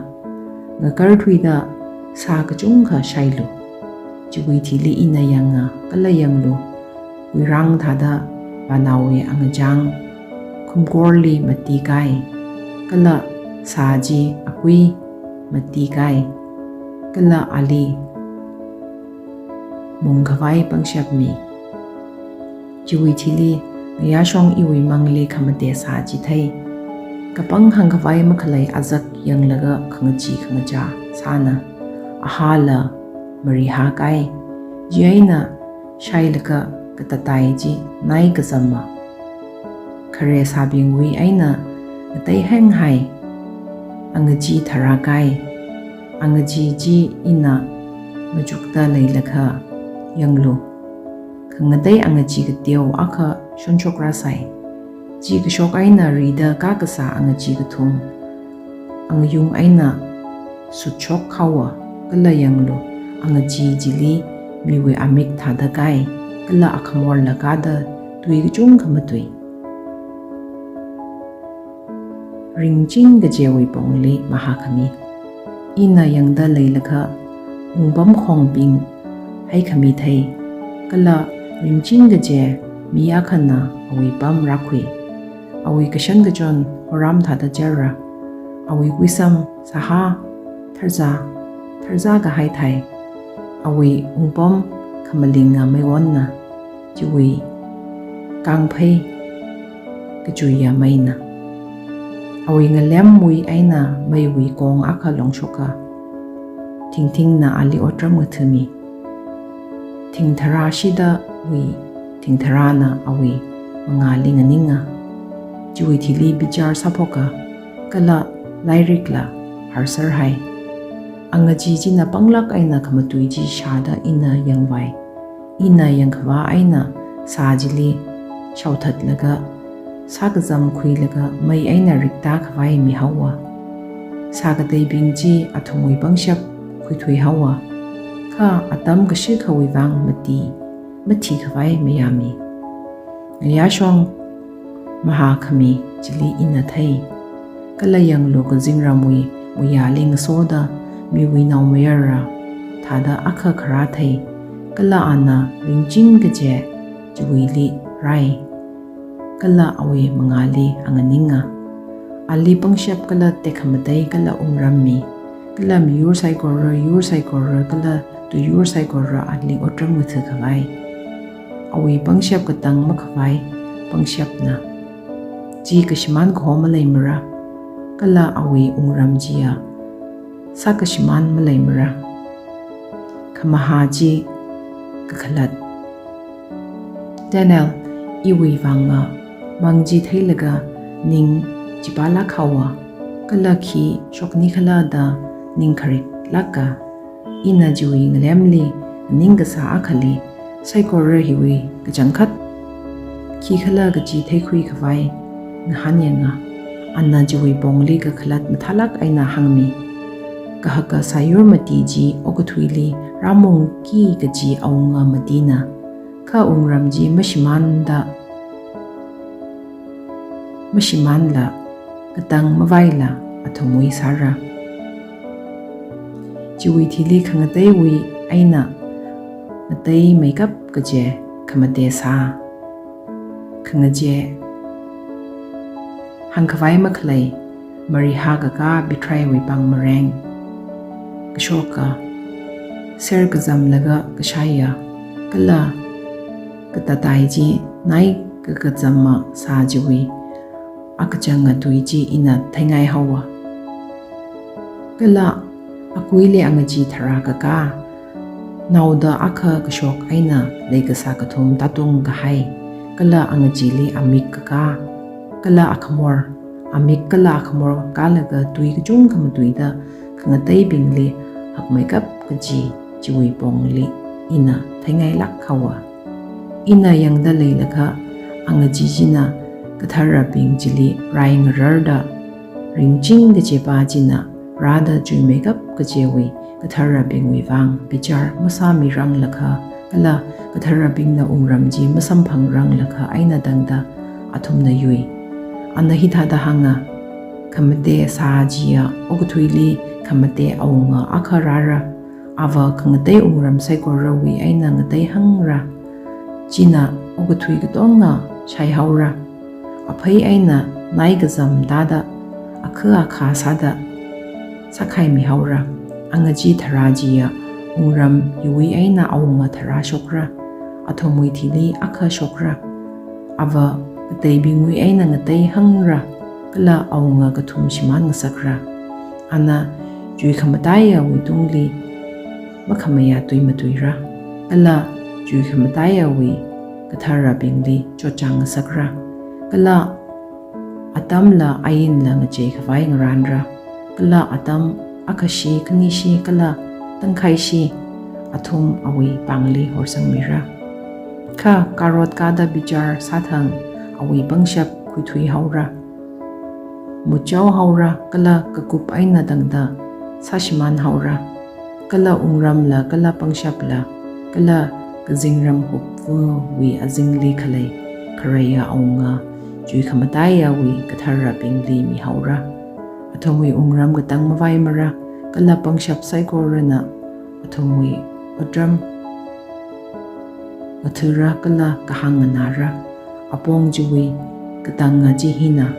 ngakarthuida sā kachungkha shailu. Chiwui thili ina yanga, kala yanglu, kuirang thāda vānaowui angachāng khumkorli mati kai. Kala sā chi akui mati kai. Kala ali mung khavai pangshap mi. Chiwui thili, ngayāshong iwui mangli khamate sā chi thei. Kapang hāngkhavai makhalei azak yanglaga khangachee khangachā sāna. Ahāla marihā kai. Chieina shailaga katatai chi nai kazama. Khare sābingwui eina ngateiheng hai angachee tharā kai. Angachee chi ina machukda leilakha yanglu, khangatei angachee kateo akha shonshokrasai. Chi kashok eina rida kakasā angachee kathum angayung eina sutshok haowa. Kala yanglu, angachee chili miwui amik thāda kai, kala akhamorla kāda tui kachungkha matui. Ringching kachewui pongli mahākhami. Ina yangda leilakha, wungpamkhongbing haikhami thei. Kala ringching kache mi akhana awui pam rākhui. Awui kashan kachon horam thāda chara. Awui kuisam sāhā tharzā, tharzā kahai thai. Awui wungpam khamalinga meiwonna. Chiwui kangphei kachuiya meina. Awui ngalemwui eina meiwui kong akha longshoka. Thingthingna ali otram ngathami. Thingtharā shidawui thingtharāna awui mangāli nganinga. Chiwui thili bichar sāphoka, kala lairikla harsar hai. Angachee china panglāk eina khamatui chi shāda ina yangvai. Ina yangkhavā eina sā chili shaothatlaga, sākazam khuilaga mei eina rikta khavai mihaowa. Sā kateibing chi athumwui pangshap khuithui haowa. Kha atam kashikhawui vang mati, mathi khavai mayāmi. Ngayāshong mahākhami chili ina thei. Kala yanglu, kazingramwui muiyāli ngasoda miwui naomayara thāda akha kharā thei. Kala ana ringching kache chiwuili rai. Kala awui mangāli anganinga. Ali pangshap kala tekhamatei kala wungrammi. Kala miyur saikora, yur saikora, kala tuiyur saikora ali otram ngatha khavai. Awui pangshap katang makhavai pangshapna. Chi kashimān kaho maleimara, kala awui wungram chiya sākashimān maleimara. Khamahā chi kakhalat. Daniel, iwui vanga mang chi theilaga ning chipālāk haowa, kala khi shokni khala da ning khariklāka. Ina chiwui ngalemli nganingkasā akhali, saikora hiwui kachangkhat khikhala kaji theikhui khavai ngahānyanga. Ana chiwui pongli kakhalat mathālāk eina hāngmi. Kahaka sāyur mati chi okathuili rāmungki kaji awunga matina, kha wungram chi mashimānda, mashimānla, katang mavaila athumwui sāra. Chiwui thili khangateiwui eina ngateimeikap kaje khamate sā, khangaje hāngkhavai makhalei, marihā kakā Bithraiwui pāng mareng, kashoka, ser kazamlaga kashaiya, kala katatai chi nai kakazama sā chiwui akachanga tui chi ina theingai haowa. Kala akuili angachee tharā kakā, naoda akha kashok eina leikasā kathum tātung kahai, kala angacheeli amik kakā, kala akhamor, amik kala akhamor kālaga tui kachungkha matuida khangateibingli hakmeikap kaji chiwui pongli ina theingailāk haowa. Ina yangda leilakha, angachee china katharabing chili rai ngararda, ringching kachepā china rāda chuimeikap kajewui katharabingwui vang bichar masāmiranglakha, kala katharabingna wungram chi masamphangranglakha eina tangda athumna yui. Ana hithāda hānga, khamate sā chiya okathuili khamate awunga akha rāra. Ava khangatei wungram saikorawui eina ngateihangra. China okathui katonga shaihaora. Aphei eina nai kazam tāda, akha akha sāda sākhaimihaora. Angachee tharā chiya wungram hiwui eina awunga tharā shokra. Athumwui thili akha shokra. Ava kateibingwui eina ngateihangra, kala awunga kathum shimān ngasakra. Ana chuikhamataiyawui tungli makhamayā tui matuira, kala chuikhamataiyawui katharabingli chotchāng ngasakra, kala atamla ainla ngacheikhavai ngarānra, kala atam akhashi, khanishi, kala tangkhaishi athum awui pāngli horsangmira. Kha karot kāda bichar sāthang awui pangshap khuithuihaora. Muchao haora, kala kakup eina tangda sāshimān haora. Kala wungramla, kala pangshapla, kala kazingram hupvawui azingli khalei khareiya awunga chuikhamataiyawui katharabingli mihaora. Athumwui wungram katang mavaimara, kala pangshap saikorana athumwui otram ngathura kala kahāng nganāra. Apong chiwui katanga chi hina.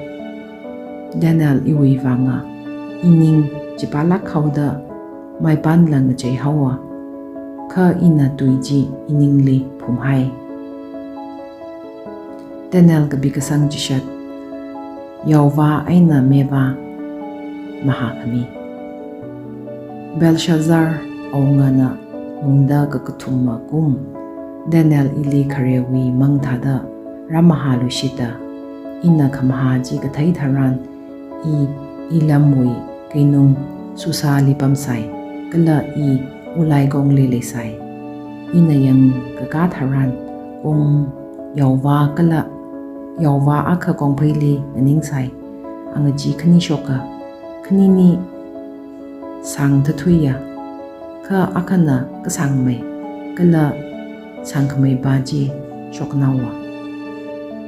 Daniel iwui vanga ining chipālāk haoda maipānla ngacheihaowa, kha ina tui chi iningli phumhai. Daniel kapi kasang chishat. Yaovā eina mevā mahākhami. Belshazzar awungana mungda kakathuma kum, Daniel ili kharewui mang thāda rāmahāluishita. Ina khamahā chi kathei tharan, i, i lamwui keinung Susali pamsai, kala i ulaikongli leisai. Ina yangkakā tharan, kong yaovā kala yaovā akha kongpheili nganingsai. Angachee khani shoka, khanini sāngthathuiya, kha akhana kasāngmei, kala sāngkhamei pā chi shoknaowa.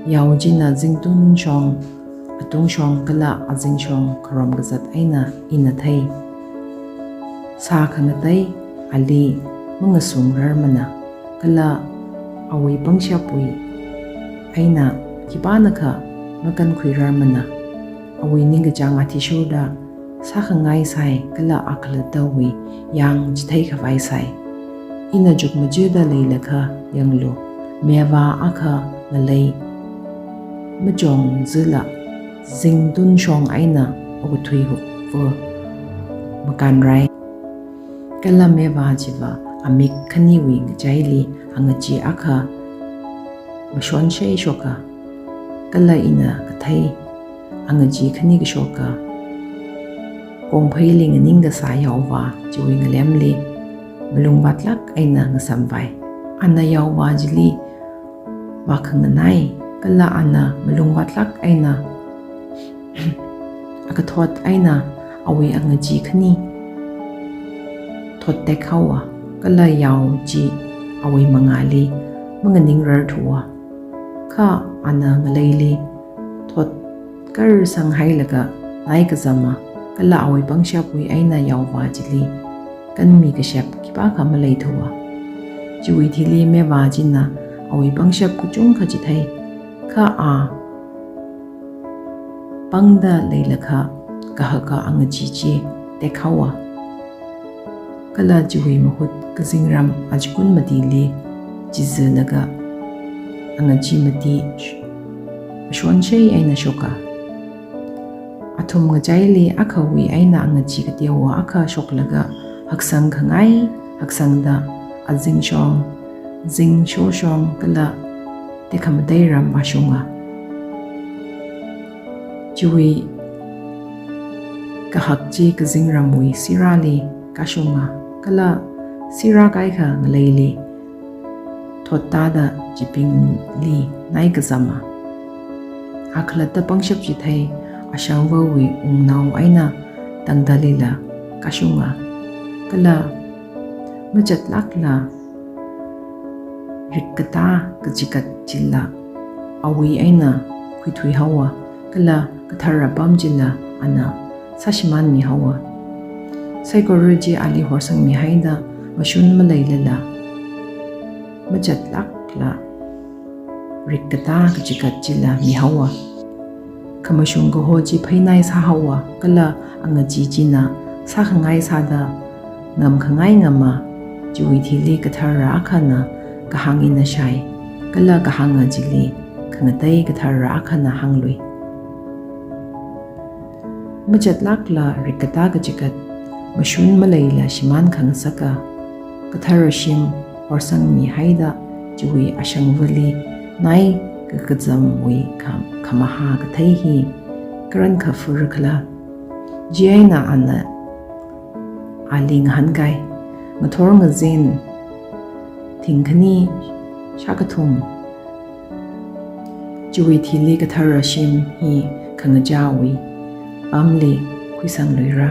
Yao china zingtun shong, atung shong kala azing shong kharom kazat eina ina thei. Sā khangatei ali mangasung rarmana, kala awui pangshapwui eina khipānakha makankhui rarmana. Awui ningkachāng athishurda sākhangai sai, kala akhalattawui yāng chitheikhavai sai. Ina chukmajada leilakha yanglu, mevā akha ngalei machongzila zingtun shong eina okathui hupva makānrai. Kala mevā chiva amik khaniwui ngachaili angachee akha mashonshei shoka. Kala ina kathei angachee khani kashoka, kongpheili nganingkasā yaovā chiwui ngalemli malungvātlāk eina ngasamvai. Ana yaovā chili vākhanganai, kala ana malungvātlāk eina akathot eina awui angachee khani thottek haowa. kala yao chi awui mangāli manganingrarthuwa. Kha ana ngaleili thot karsang hailaga naikazama, kala awui pangshapwui eina yaovā chili kanmi kashap khipākha maleithuwa. Chiwui thili mevā china awui pangshap kachungkha chithei, kha a pangda leilakha kahaka angachee chi tekhaowa. Kala chiwui mahut kazingram achikun matili chizilaga angachee mati sh-, mashonshei eina shoka. Athum ngachaili akhawui eina angachee kateowa akha shoklaga haksang khangai haksangda azingshong, zingshoshong kala tekhamatei ram vāshunga. Chiwui kahak chi kazingramwui sirāli kashunga, kala sirā kaikha ngaleili thot tāda chibingli naikazama. A khalatta pangshap chithei ashangvawui wungnao eina tangdalila kashunga, kala machatlākla rikkatā kachikat chila awui eina khuithuihaowa, kala kathara pam chila ana sāshimānmihaowa. Saikora chi ali horsangmihaida mashun maleilala machatlākla rikkatā kachikat chila mihaowa. Khamashung kaho chi pheinai sāhaowa, kala angachee china sākhangai sāda ngamkhangai ngama. Chiwui thili kathara akhana kahāng eina shai, kala kahānga chili khangatei kathara akhana hānglui. Machatlākla rikkatā kachikat mashun maleila shimān khangasaka, kathara shim horsangmihaida chiwui ashangvali nai kakazamwui kham-, khamahā kathei hi karan kha fur khala. Chieina ana ali ngahānkai, ngathor ngazin thingkhani shākathum. Chiwui thili kathara shim hi khangachāwui pamli khuisangluira.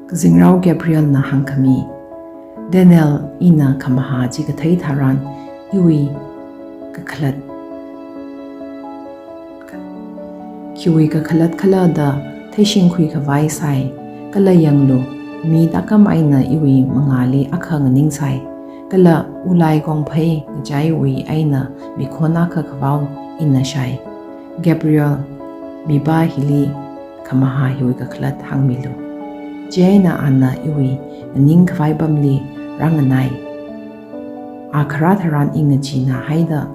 Kazingrao Gabrielna hāngkhami, Daniel, ina khamahā chi kathei tharan iwui kakhalat, khiwui kakhalat khala da theishingkhui khavai sai, kala yanglu, mi tākam eina iwui mangāli akha nganingsai, kala ulai kongphei ngachaiwui eina mikhon akha khavao ina shai. Gabriel, mipā hili khamahā hiwui kakhalat hāngmilu. Chieina ana iwui nganing khavai pamli rānganai. A kharā tharan i ngacheena haida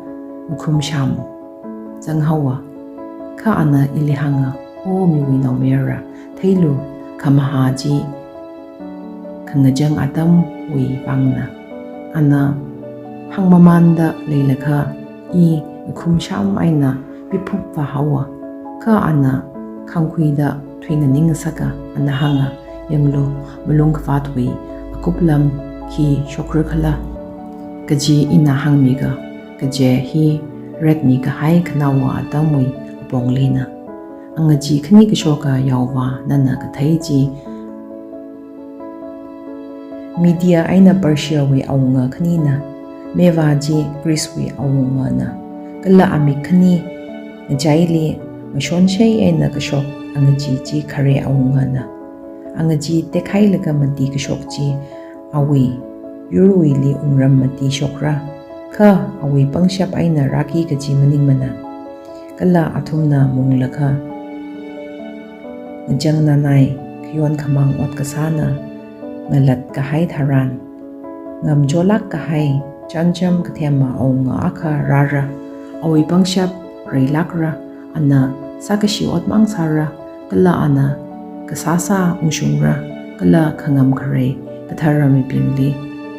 ngakhumsham zanghaowa. Kha ana ili hānga, O miwui naomayara, theilu, khamahā chi khangachang atamwui vangna. Ana hāngmamānda leilakha i ngakhumsham eina piphup vāhaowa. Kha ana khangkhuida thuinganing ngasaka, ana hānga, Yanglu, malung khavātwui akup lam khi shokra khala? Kaji ina hāngmiga, kaje hi retmi kahai khanaowa atamwui aponglina. Angachee khani kashoka yaovā nana kathei chi Media eina Persiawui awunga khanina, mevā chi Greecewui awungana, kala amik khani ngachaili mashonshei eina kashok angachee chi khare awungana. Angachee tekhailaga mati kashok chi awui yurwuili wungram mati shokra, kha awui pangshap eina rāki kaji maningmana. Kala athumna munglaga ngachang nanai, khayon khamāng ot kasāna ngalat kahai tharan, ngamcholāk kahai chānjam kathema awunga akha rāra. Awui pangshap reilākra, ana sākashi otmang sāra, kala ana kasāsā ungshungra, kala khangam kharei kathara mibingli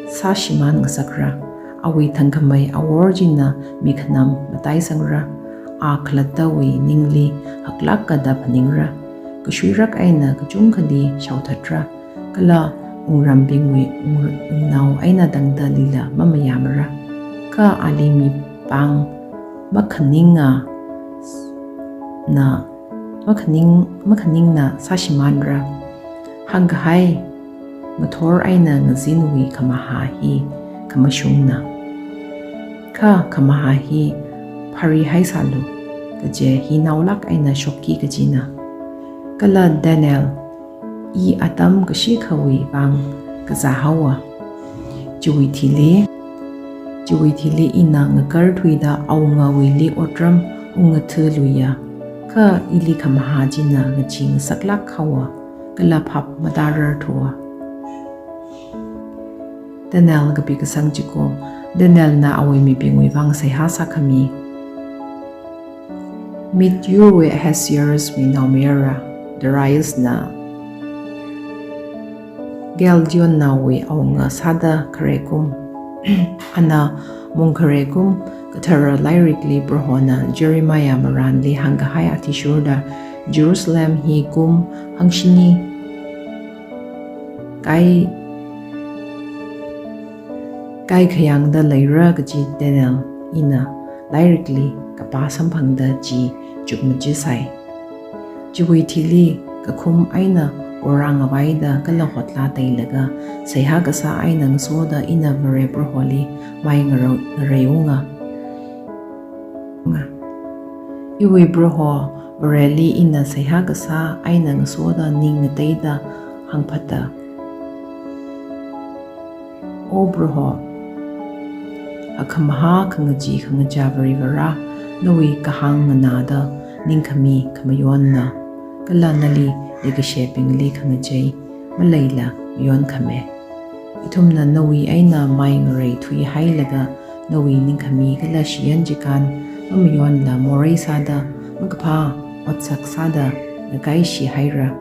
sāshimān ngasakra. Awui thangkhamei awor china mi khanam mataisangra. A khalattawui ningli haklāk kada phaningra. Kashuirak eina kachungkhali shaothatra, kala wungrambingwui wung-, wungnao eina tangdalila mamayāmara. Kha ali mipāng makhaninga na, makhaning, makhaningna sāshimānra. Hāngkahai ngathor eina ngazinwui khamaha hi khamashungna. Kha khamaha hi pharihaisālu, kaje hi naolāk eina shokki kajina. Kala Daniel, i atam kashikhawui vang kazā haowa. Chiwui thili, chiwui thili ina ngakarthuida awungawuili otram ungngathaluiya. Kha ili khamaha china ngachee ngasaklāk haowa, kala phap matararthuwa. Daniel kapi kasang chiko, Danielna awui mibingwui vang seihā sākhami. Medes-wui Ahasueruswui naomayara Dariusna Chaldeannaowui awunga sāda khare kum, ana mung khare kum kathara lairikli Prohona Jeremiah marānli hāngkahai athishurda Jerusalem hi kum hangshini kai, kaikhayāngda leira kaji Daniel ina lairikli kapā samphangda chi chukmajasai. Chiwui thili kakhum eina orā ngavaida kala hotla teilaga seihā kasā eina ngasoda ina Vare Proholi mai ngarau-, ngareiunga. Iwui Proho Vareli ina seihā kasā eina ngasoda ning ngateida hāngphata. O Proho, akhamaha khangachee khangachā Varivarā, nawui kahāng nganāda ningkhami khamayonna, kala nali leikashibingli khangachei maleila mayonkhame. Ithumna nawui eina mai ngareithuihailaga nawui ningkhami kala shiyan chikān mamayonla morei sāda makaphā otsak sāda ngakaishihaira.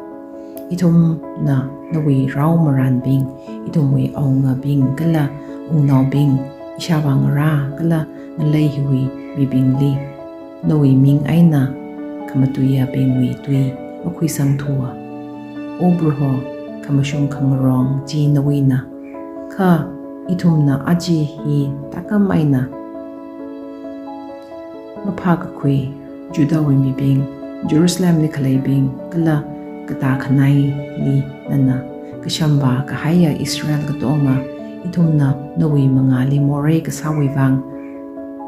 Ithumna nawui rao marānbing, ithumwui awungabing kala wungnaobing, ishāvā ngarā kala ngalei hiwui mibingli nawui ming eina khamatuiyabingwui tui makhuisangthuwa. O Proho, khamashung khangarong chi nawuina. Kha ithumna aja hi tākam eina maphākakhui Judahwui mibing, Jerusalemli khaleibing kala katā khanaili nana kashamba kahaiya Israel katonga, ithumna nawui mangāli morei kasāwui vang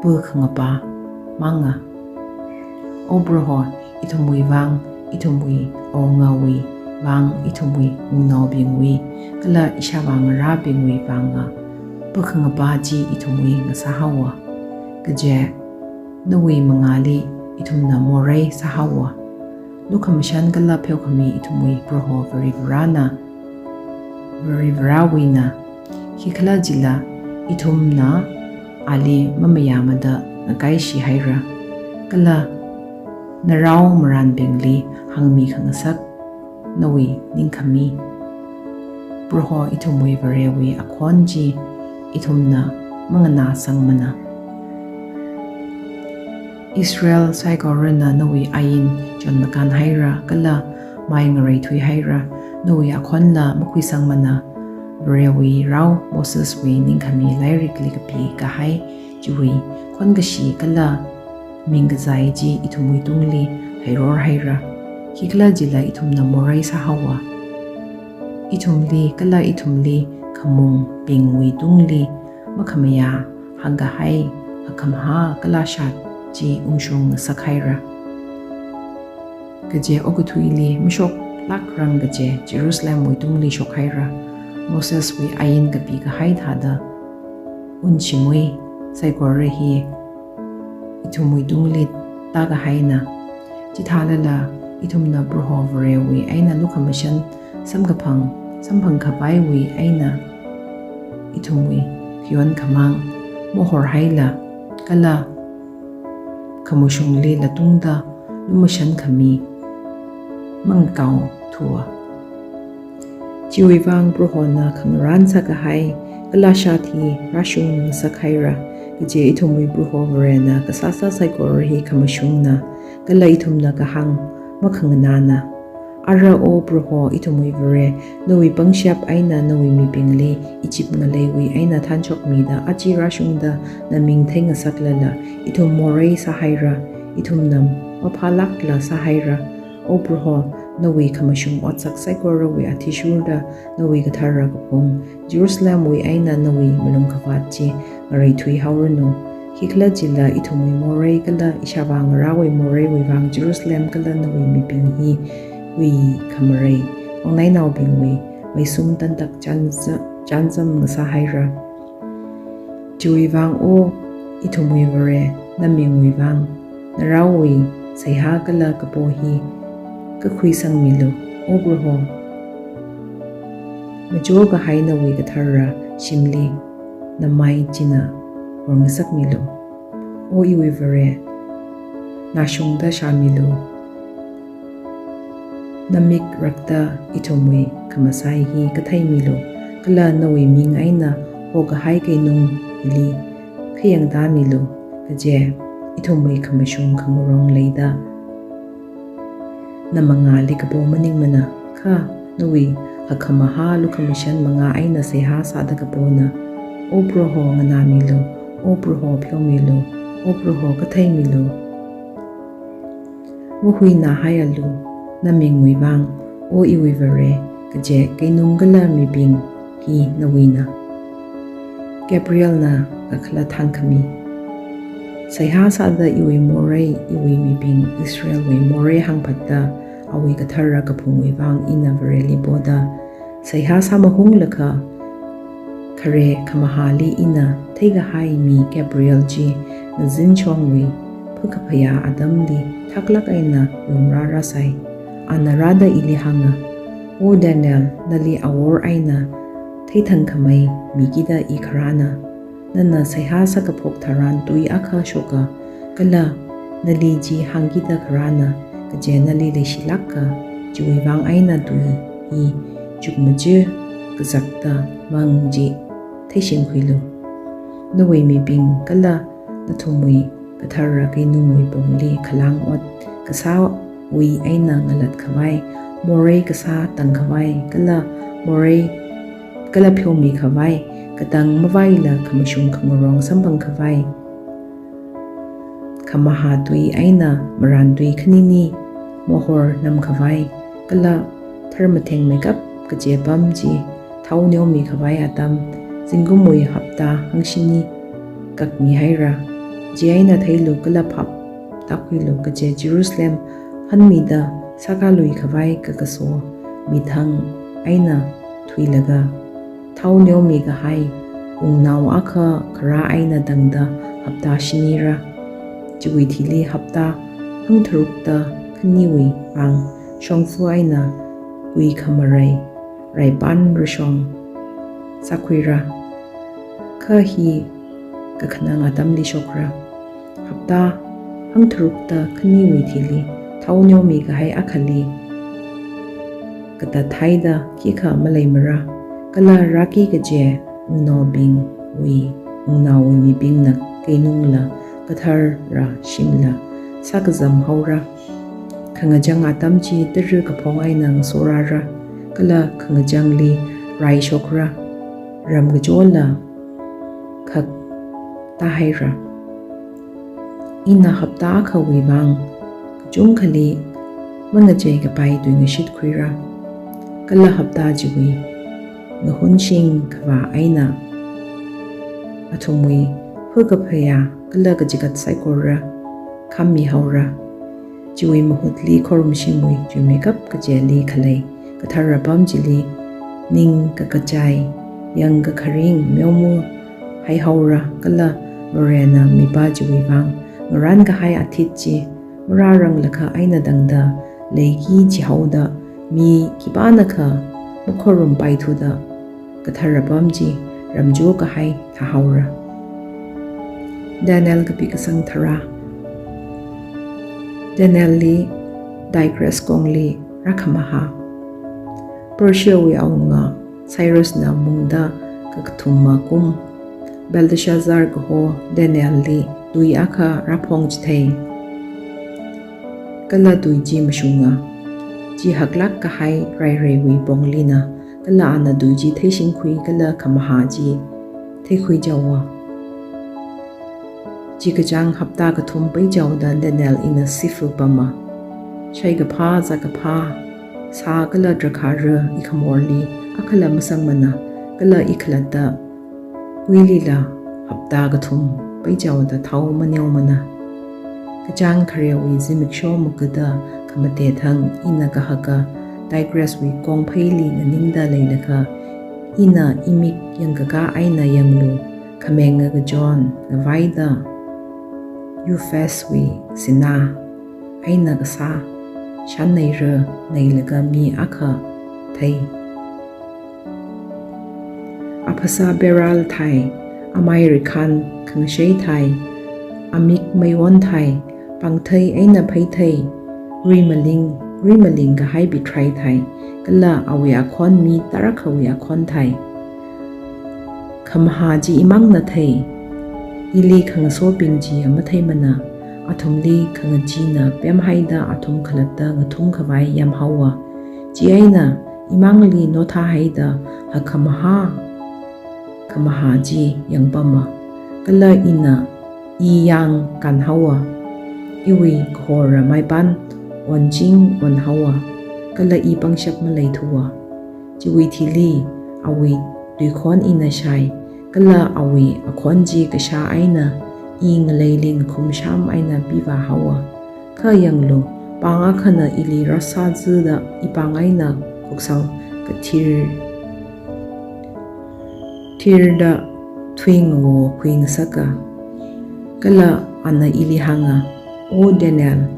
pākhangapa manga. O Proho, ithumwui vang, ithumwui awungawui vang, ithumwui wungnaobingwui kala ishāvā ngarābingwui vanga pākhangapa chi ithumwui ngasā haowa. Kaje nawui mangāli ithumna morei sāhaowa. Lukhamashan kala pheokhami ithumwui Proho Varivarāna, Varivarāwuina, khikhalajila ithumna ali mamayāmada ngakaishihaira. Kala narao marānbingli hāngmi khangasak nawui ningkhami. Proho ithumwui Varewui akhon chi ithumna manganāsangmana. Israel saikorana nawui ain chonmakānhaira kala mai ngareithuihaira, nawui akhonla makhuisangmana. Varewui rao Moseswui ningkhami lairikli kapi kahai chiwui khonkashi kala mingkazai chi ithumwui tungli heirorhaira. Khikhalajila ithumna morei sāhaowa. Ithumli kala ithumli khamungbingwui tungli makhamayā hāngkahai akhamaha kala shat chi ungshung ngasakhaira. Kaje okathuili mashoklākrang kaje Jerusalemwui tungli shokhaira. Moseswui ain kapi kahai thāda unshimui saikora hi ithumwui tungli tākahaina. Chithālala ithumna Proho Varewui eina lukhamashan samkaphang samphangkhavaiwui eina ithumwui khayon khamāng mahorhaila kala khamashungli latungda lumashan khami mangakaothuwa. Chiwui vang Prohona khangarān sākahai kala shat hi rāshung ngasakhaira, kaje ithumwui Proho Varena kasāsā saikora hi khamashungna, kala ithumna kahāng makhanganāna. Ara O Proho ithumwui Vare, nawui pangshap eina nawui mibingli Egypt ngaleiwui eina thanshokmida aja rāshungda naming theingasaklala, ithum morei sāhaira, ithumna maphālākla sāhaira. O Proho, nawui khamashung otsak saikorawui athishurda nawui kathara kaphung Jerusalemwui eina nawui malungkhavāt chi ngareithui haoranu. Khikhalajila ithumwui morei kala ishāvā ngarāwui moreiwui vang Jerusalem kala nawui mibing hiwui khamarei, wangnainaobingwui meisum tantak chānza-, chānjam ngasāhaira. Chiwui vang, O ithumwui Vare, namingwui vang, naraowui seihā kala kapo hi kakhuisangmilu, O Proho. Machokahai nawui kathara shimli namai china horngasakmilu. O iwui Vare, nashungda shāmilu. Namik rakta ithumwui khamasai hi katheimilu, kala nawui ming eina hokahai keinung hili khayang tāmilu, kaje ithumwui khamashung khangarong leida namangāli kapo maningmana, kha nawui hakkhamahā lukhamashan mangā eina seihā sāda kapona. O Proho, nganāmilu, O Proho, pheomilu, O Proho, katheimilu. Vahui nāhaialu, namingwui vang, O iwui Vare, kaje keinung kala mibing hi nawuina. Gabrielna kakhalat hāngkhami. Seihā sāda iwui morei, iwui mibing Israelwui morei hāngphatda awui kathara kaphungwui vang ina Vareli poda seihā sāmahunglakha, khare khamahāli ina theikahai mi Gabriel chi ngazinshongwui phakaphayā atamli thaklāk eina lungrārāsai. Ana rāda ili hānga, O Daniel, nali awor eina theithangkhamei mikida I kharāna. Nana seihā sākaphok tharan tui akha shoka, kala nali chi hāngkida kharāna, kaje nali leishilāka. Chiwui vang eina tui hi chukmaja kazakta mang chi theishingkhuilu. Nawui mibing kala nathumwui kathara keinungwui pongli khalang ot kasāwui eina ngalatkhavai, morei kasā tangkhavai, kala morei kala pheomikhavai, katang mavaila khamashung khangarong samphangkhavai, khamahā tui eina marān tui khanini mahor namkhavai, kala tharmathengmeikap kaje apam chi thao neomikhavai atam, zingkumwui hapta hangshini kakmihaira. Chieina theilu kala phap tākhuilu, kaje Jerusalem hanmida sākaluikhavai kakaso mithang eina thuilaga thao neomikahai wungnao akha kharā eina tangda hapta shinira. Chiwui thili hapta hangtharukta khaniwui vang shongfa eina kui khamarei, raipan rashong sākhuira. Kha hi kakhanang atamli shokra. Hapta hangtharukta khaniwui thili thao neomikahai akhali katathaida khikha maleimara, kala rāki kaje wungnaobingwui, wungnaowui mibingna keinungla kathara shimla sākazam haora. Khangachang atam chi tara kaphong eina ngasorāra, kala khangachangli raishokra, ram kachola khak tāhaira. Ina hapta akhawui vang kachungkhali mangachei kapai tuingashit khuira. Kala hapta chiwui ngahunshing khavā eina athumwui phakaphayā kala kachigat saikora khammi haora. Chiwui mahutli khorumshimwui chuimeikap kajeli khalei kathara apam chili ning kakachai, yang kakharing meoma haihaora, kala Varena mipā chiwui vang ngarānkahai athit chi marāranglakha eina tangda leiki chihaoda mi khipānakha makhorumpaithuda kathara apam chi ramchukahai thāhaora. Daniel kapi kasang tharā. Danielli Darius kongli rākhamaha. Persiawui awunga Cyrusna mungda kakathuma kum, Belteshazzar kaho Danielli tui akha rāphongchithei. Kala tui chi mashunga. Chi haklāk kahai raireiwui ponglina, kala ana tui chi theishingkhui kala khamaha chi theikhuichaowa. Chi kachāng hapta kathum peichaoda Daniel ina sifu pama. Shaikaphā, zākaphā, sā kala drakhāra ikhamorli akhala masangmana, kala ikhalatta kuilila hapta kathum peichaoda thao maneomana. Kachāng kharewui zimiksho magada khamate thang ina kahaka Tigriswui kongpheili nganingda leilakha, ina imik yangkaka eina yanglu, khameng ngakachon ngavaida Euphrateswui sinā eina kasā shanneira neilaga mi akha thei. Aphasā beral thai, amai rikhān khangashei thai, amik meiwon thai, pāngthei eina pheithei, ri maling, ri maling kahai bithrai thai, kala awui akhon mi tarākhawui akhon thai. Khamaha chi imangna thei, ili khangasobing chiya matheimana, athumli khangachina pemhaida athum khalatta ngathum khavai yamhaowa. Chieina imangli nothāhaida hakhamaha, khamaha chi yangpama. Kala ina i yangkānhaowa. Iwui kahora maipan onching onhaowa, kala i pangshap maleithuwa. Chiwui thili awui tuikhon ina shai, kala awui akhon chi kashā eina i ngaleili ngakhumsham eina pivāhaowa. Kha yanglu, pāng akhana ili rāsāzada ipāng eina khuksang kathir, thirda thuingawokhui ngasaka. Kala ana ili hānga, O Daniel,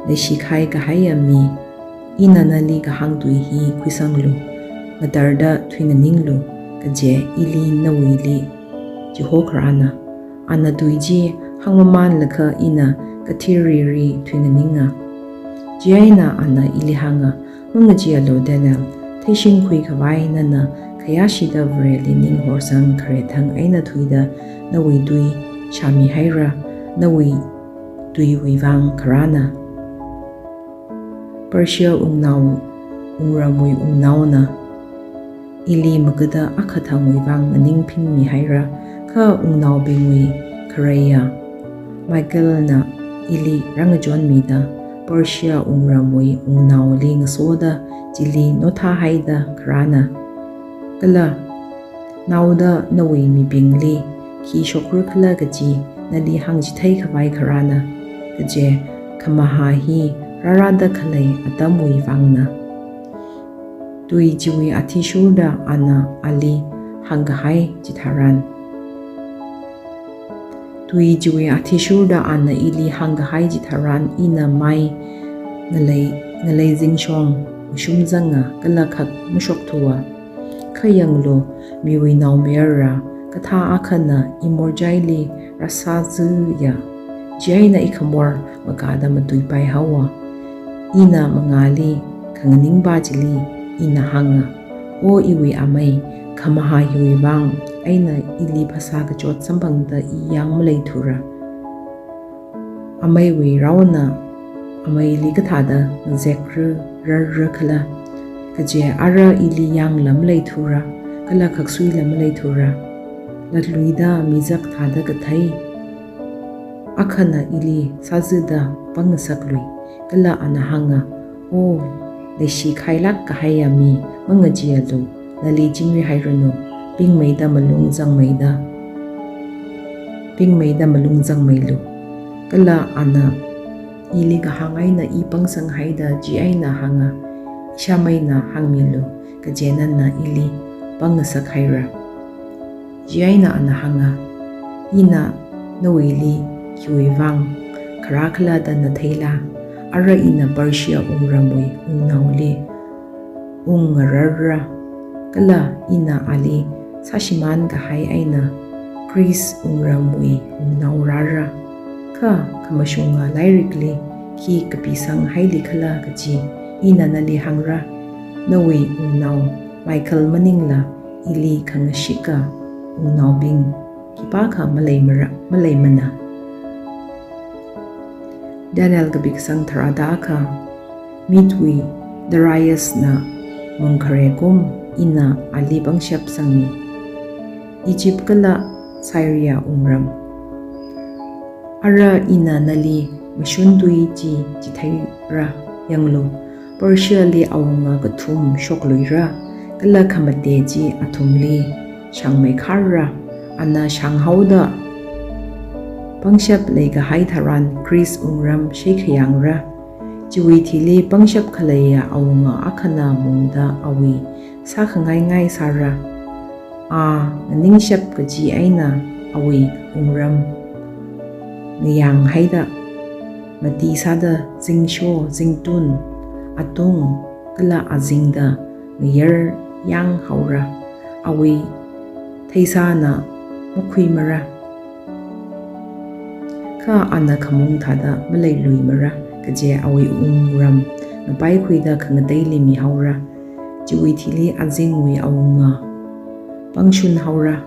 leishikhai kahaiya mi, ina nali kahāng tui hi khuisanglu, ngatarda thuinganinglu, kaje ili nawuili chihokharāna. Ana tui chi hāngmamanlakha ina kathir riri thuinganinga. Chieina ana ili hānga, mangacheealu Daniel, theishingkhui khavai nana khayāshida Vareli ning horsang khare thang eina thuida nawui tui shāmihaira, nawui tuiwui vang kharāna. Persia wungnao, wungramwui wungnaona ili magada akha thangwui vang nganingphin mihaira, kha wungnaobingwui khareiya Michaelna ili rāngachonmida, Persia wungramwui wungnaoli ngasoda chili nothāhaida kharāna. Kala naoda nawui mibingli khi shokra khala kaji nali hāngchithei khavai kharāna, kaje khamaha hi rārāda khalei atamwui vangna. Tui chiwui athishurda ana ali hāngkahai chitharan. Tui chiwui athishurda ana ili hāngkahai chitharan ina mai ngalei, ngalei zingshong mashumzanga kala khak mashokthuwa. Kha yanglu, miwui naomayara kathā akhana i morjaili rāsāzaya. Chieina ikhamor makāda matuipaihaowa. Ina mangāli khanganingpa chili ina hānga, O iwui amei, khamaha hiwui vang eina ili phasā kachot samphangda i yang maleithura. Ameiwui raona ameili kathāda ngazekra rarra khala, kaje ara ili yangla maleithura, kala khaksuila maleithura. Latluida mizak thāda kathei akhana ili sāzada pangngasaklui, kala ana hānga, O leishikhailāk kahaiya mi, mangacheealu, nali chingrihairanu, pingmeida malung zangmeida, pingmeida malung zangmeilu. Kala ana ili kahāng eina i pangsanghaida chieina hānga, Ishāmeina hāngmilu, kaje nana ili pangngasakhaira. Chieina ana hānga, Ina nawuili khiwui vang kharā khala da na theila? Ara ina Persia wungramwui wungnaoli wungngararra, kala ina ali sāshimān kahai eina Greece wungramwui wungnao rāra. Kha khamashunga lairikli khi kapisanghaili khala kaji ina nali hāngra, nawui wungnao Michael maningla ili khangashika wungnaobing khipākha maleimara, maleimana. Daniel kapi kasang tharāda akha, Medewui Dariusna mungkhare kum ina ali pangshap sangmi. Egypt kala Syria wungram. Ara ina nali mashun tui chi chitheira, yanglu, Persiali awunga kathum shokluira, kala khamate chi athumli shāngmeikharra. Ana shānghaoda pangshap leikahai tharan Greece wungram sheikhayangra. Chiwui thili pangshap khaleiya awunga akhana mungda awui sākhangaingai sāra. A nganingshap kaji eina awui wungram ngayānghaida, mati sāda zingsho, zingtun, atung kala azingda ngayaryāng haora. Awui theisāna makhuimara, kha ana khamung thāda maleiluimara, kaje awui wungram ngapaikhuida khangateili mihaora. Chiwui thili azingwui awunga pangshun haora,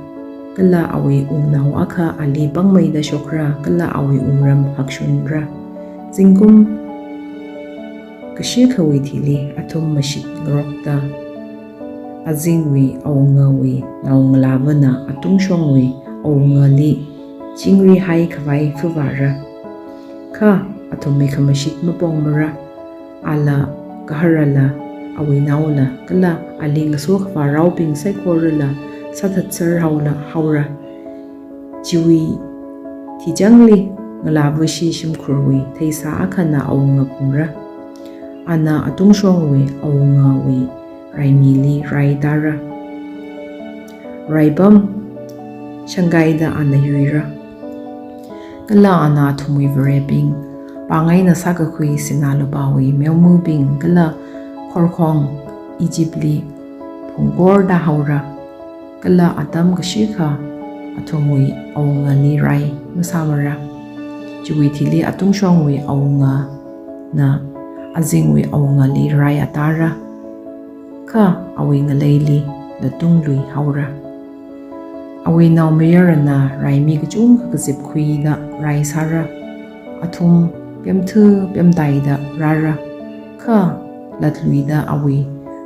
kala awui wungnao akha ali pangmeida shokra, kala awui wungram hakshunra. Zingkum kashikhawui thili athum mashit ngarokta, azingwui awungawui naongalāvana atungshongwui awungali chingrihai khavai phuvāra. Kha athumwui khamashit mapongmara. Ala, gaharala, awui naola, kala ali ngaso khavāraobing saikorala sāthatser haola, haora. Chiwui thichangli ngalāvashi shimkhurwui theisā akhana awunga phungra. Ana atungshongwui awungawui raimili rai tāra. Raipam shangkaida ana yuira. Kala ana athumwui varebing, pāng eina sākakhui sinā lupāwui meomabing kala khorkhong Egyptli phungkorda haora. Kala atam kashikha athumwui awungali rai masāmara. Chiwui thili atungshongwui awungana azingwui awungali rai atāra, kha awui ngaleili latunglui haora. Awui naomayarana raimi kachungkha kazipkhuida rai sāra. Athum pemthu pemtaida rāra, kha latluida awui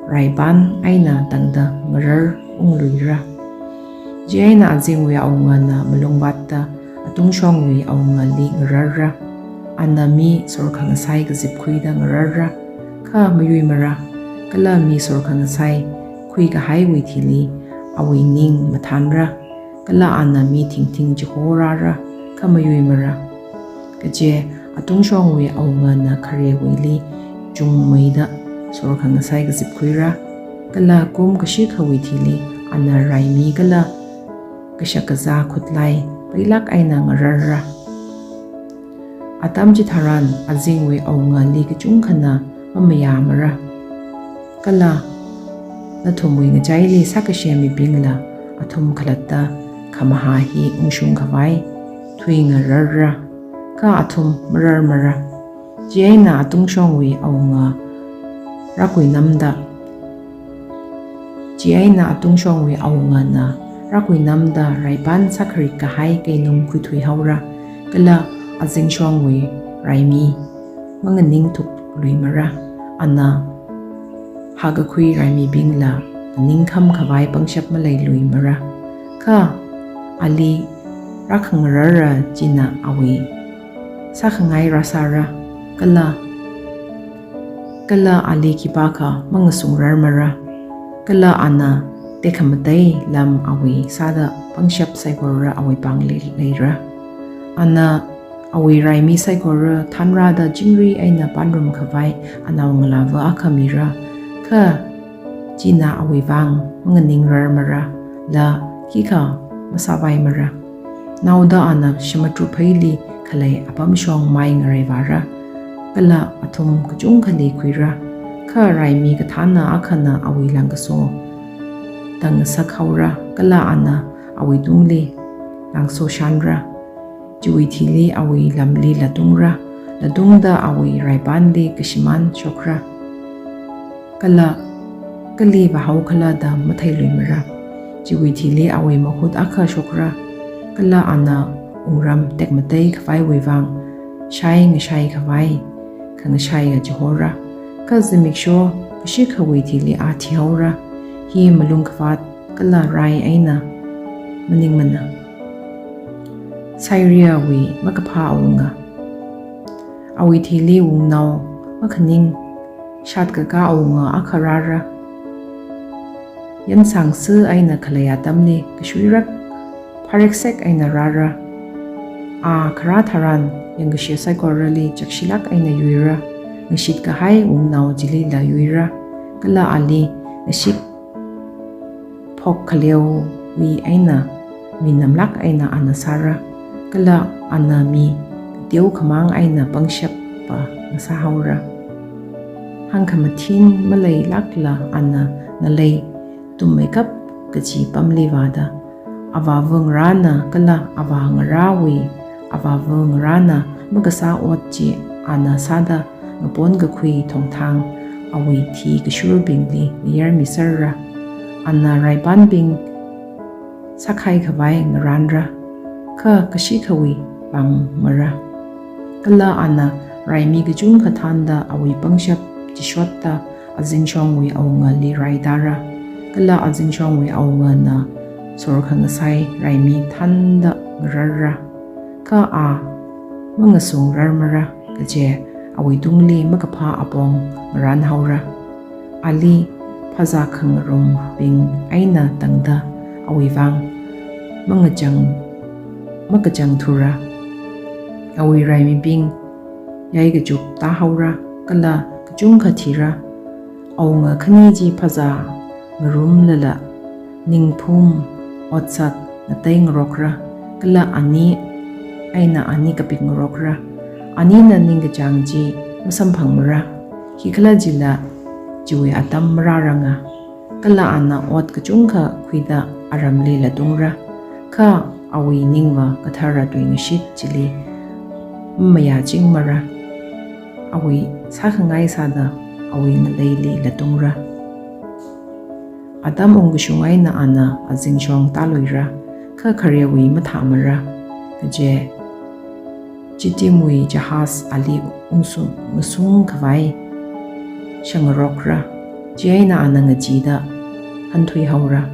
raipān eina tangda ngarar ungluira. Chieina azingwui awungana malungvātda atungshongwui awungali ngararra. Ana mi sorkhangasai kazipkhuida ngararra, kha mayuimara. Kala mi sorkhangasai khuikahaiwui thili awui ning mathānra. Kala ana mi thingthing chihorāra, kha mayuimara. Kaje atungshongwui awungana kharewuili chungmeida sorkhangasai kazipkhuira. Kala kum kashikhawui thili ana raimi kala kashakazā khutlai pailāk eina ngararra. Atam chitharan azingwui awungali kachungkhana mamayāmara. Kala nathumwui ngachaili sākashemibingla athum khalatta khamaha hi ungshung khavai thuingararra, kha athum mararmara. Chieina atungshongwui awunga rākuinamda, chieina atungshongwui awungana rākuinamda raipān sākharik kahai keinung khuithui haora, kala azingshongwui raimi manganingthukluimara. Ana hākakhui raimibingla nganingkham khavai pangshap maleiluimara. Kha ali rākhangararra china awui sākhangai rāsāra, kala, kala ali khipākha mangasungrarmara. Kala ana tekhamatei lam awui sāda pangshap saikora awui pāngli leira. Ana awui raimi saikora thānrāda chingri eina pānrum khavai anaongalāva akha mira, kha china awui vang manganingrarmara, la khikha masāvaimara. Naoda ana shamatrupaili khalei apamshong mai ngareivāra, kala athum kachungkhali khuira. Kha raimi kathāna akhana awui langkaso tangngasak haora, kala ana awuitungli langso shānra. Chiwui thili awui lamli latungra, latungda awui raipānli kashimān shokra. Kala kali vāhaokhala da matheiluimara. Chiwui thili awui mahut akha shokra, kala ana wungram tekmatei khavaiwui vang shai ngashai khavai khangashaiya chihora. Kha zimiksho kashikhawui thili a thihaora. Hi malung khavāt kala rai eina maningmana. Syriawui makaphā awunga. Awui thili wungnao makhaning Shatkaka awunga akha rāra. Yansangsi eina khalei atamli kashuirak phareksek eina rāra. A kharā tharan yangkashe saikorali chakshilāk eina yuira. Ngashitkahai wungnao chilila yuira. Kala ali ngashik phok khaleowui eina mi namlāk eina ana sāra. Kala ana mi kateokhamang eina pangshapva ngasāhaora. Hāngkhamathin maleilākla ana ngalei tummeikap kachi pamli vāda, avāva ngarāna kala avā ngarāwui avāva ngarāna makasā ot chi ana sāda ngaponkakhui thongthang awui thi kashurbingli ngayarmiserra. Ana raipanbing sākhaikhavai ngarānra, kha kashikhawui vang mara. Kala ana raimi kachungkha thānda awui pangshap chishotta azingshongwui awungali raitāra. Kala azingshongwui awungana sorkhangasai raimi thānda ngararra. Kha a mangasung rarmara, kaje awuitungli makaphā apong ngarānhaora. Ali phazā khangarumbing eina tangda awui vang mangachang, makachangthura. Awui raimibing yaikachup tāhaora, kala kachungkha thira. Awunga khani chi phazā ngarumlala ningphum otsak ngateingarokra, kala ani eina ani kapikngarokra. Anina ningkachāng chi masamphangmara. Khikhalajila chiwui atam marāranga. Kala ana ot kachungkha khuida aramli latungra. Kha awui ningva kathara tuingashit chili mayāchingmara. Awui sākhangai sāda awui ngaleili latungra. Atam ungkashung eina ana azingshong tāluira, kha kharewui mathāmara. Kaje Chittimwui jahaz ali ungsung, ngasungkhavai shangarokra. Chieina ana ngacheeda hanthuihaora.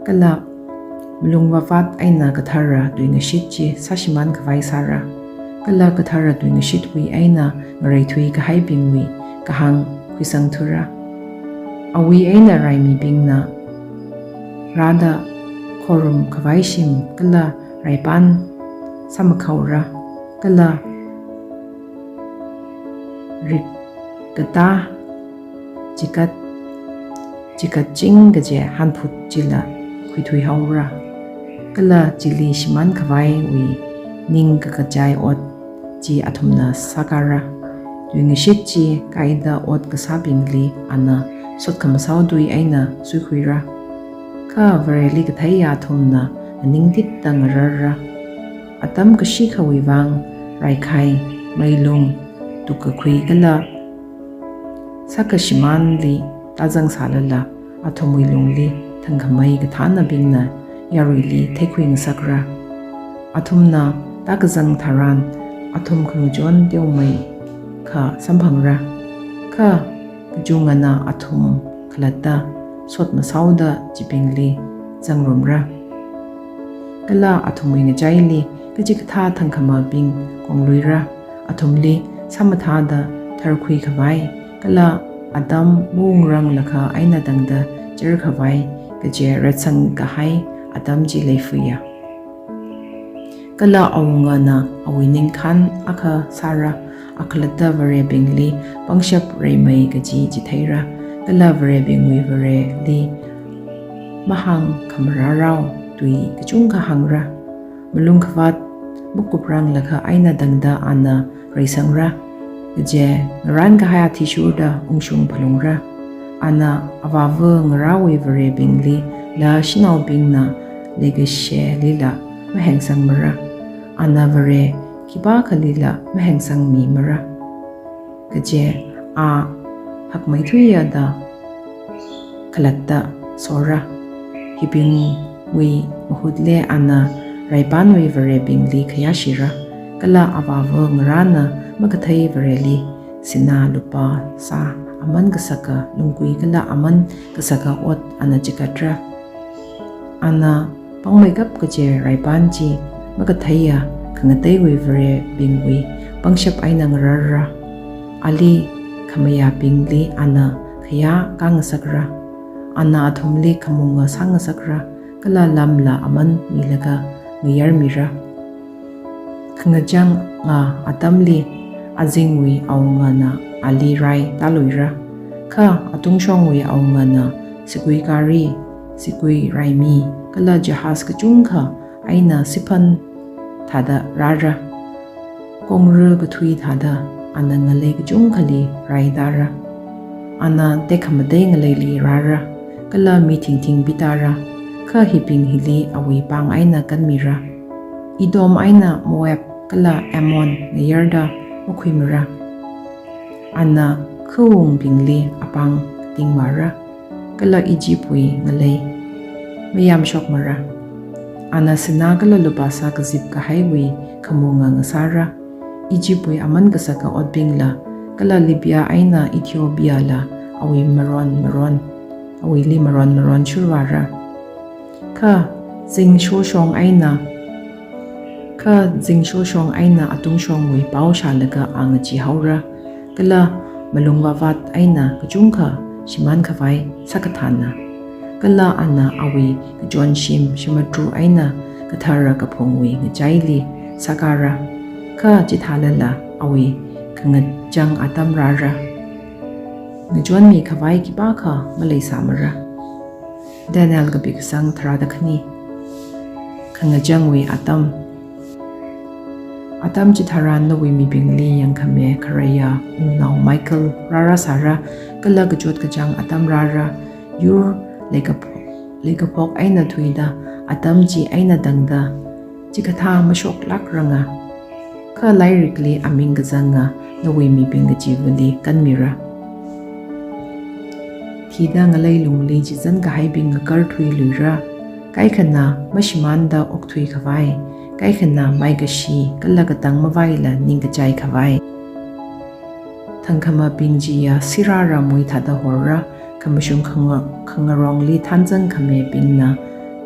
Kala malung vāvat eina kathara tuingashit chi sāshimānkhavai sāra. Kala kathara tuingashitwui eina ngareithui kahaibingwui kahāng khuisangthura. Awui eina raimibingna rāda khorumkhavai shim kala raipan sāmakhaora, kala rikkatā chikat, chikatching kaje hanphut chila khuithuihaora. Kala chili shimānkhavaiwui ningkakachai ot chi athumna sākāra. Tuingashit chi kaida ot kasābingli ana sotkhamasao tui eina suikhuira. Kha Vareli katheiya athumna nganingtitda ngararra. Atam kashikhawui vang raikhai, meilung, tukkakhui kala sākashimānli tāzangsālala athumwui lungli thangkhamei kathānabingna yaruili theikhuingasakra. Athumna tākazang tharan athum khangachon teomeikha samphangra. Kha kachungana athum khalatta sotmasaoda chibingli zangrumra. Kala athumwui ngachaili kachikathā thangkhamabing kongluira. Athumli sāmathāda tharkhuikhavai kala atam maungranglakha eina tangda chirkhavai kaje ratsangkahai atam chi leifuiya. Kala awungana awui ningkhān akha sāra, akhalatta varebingli pangshap reimei kaji chitheira. Kala varebingwui Vareli mahāngkhamarārao tui kachungkha hāngra. Malungkhavāt makupranglakha eina tangda ana reisangra. Kaje ngarānkahai athishurda ungshung phalungra. Ana avāva ngarāwui varebinglila shanaobingna leikashelila mahengsangmara. Ana vare khipākhalila mahengsangmimara. Kaje a hakmeithuiya da khalatta sora. Hibingwui mahutli ana raipanwui varebingli khayāshira. Kala avāva ngarāna makathei vareli sinā lupā sā aman kasaka lungkui kala aman kasaka ot ana chikatra. Ana pāngmeikap kaje raipan chi makatheiya khangateiwui varebingwui pangshap eina ngararra. Ali khamayābingli ana khayā kāngasakra. Ana athumli khamunga sāngasakra, kala lamla aman milaga ngayarmira. Khangachanga atamli azingwui awungana ali rai tāluira, kha atungshongwui awungana sigui gari, sigui raimi, kala jahaz kachungkha eina siphan thāda rāra. Kongra kathui thāda ana ngalei kachungkhali rai tāra. Ana tekhamatei ngaleili rāra, kala mi thingthing pitāra, kha hibing hili awui pāng eina kanmira. Edom eina Moab kala Ammon ngayarda makhuimara. Ana khawungbingli apāng tingvāra, kala Egyptwui ngalei mayamshokmara. Ana sinā kala lupā sākazip kahaiwui khamunga ngasāra. Egyptwui aman kasaka otbingla, kala Libya eina Ethiopia la awui maron maron, awuili maron maron shurvāra. Kha zingshoshong eina, kha zingshoshong eina atungshongwui pao shālaga a ngacheehaora, kala malung vāvat eina kachungkha shimānkhavai sākathāna. Kala ana awui kachonshim shamatru eina kathara kaphungwui ngachaili sākara, kha chithālala awui khangachang atam rāra. Ngachonmikhavai khipākha maleisāmara. Daniel kapi kasang tharāda khani. Khangachangwui atam. Atam chitharan nawui mibingli yangkhame kharaya wungnao Michael rāra sāra, kala kachot kachāng atam rāra, yur leikapho-, leikaphok eina thuida atam chi eina tangda chikathā mashoklākranga. Kha lairikli aming kazanga nawui mibing kachivali kanmira. Thida ngalei lungli chizan kahaibing ngakarthuiluira, kaikhana mashimānda okthuikhavai, kaikhana maikashi kala katang mavaila ningkachaikhavai. Thangkhamabing chiya sirā ramwui thāda horra, khamashung khanga-, khangarongli thanzang khamebingna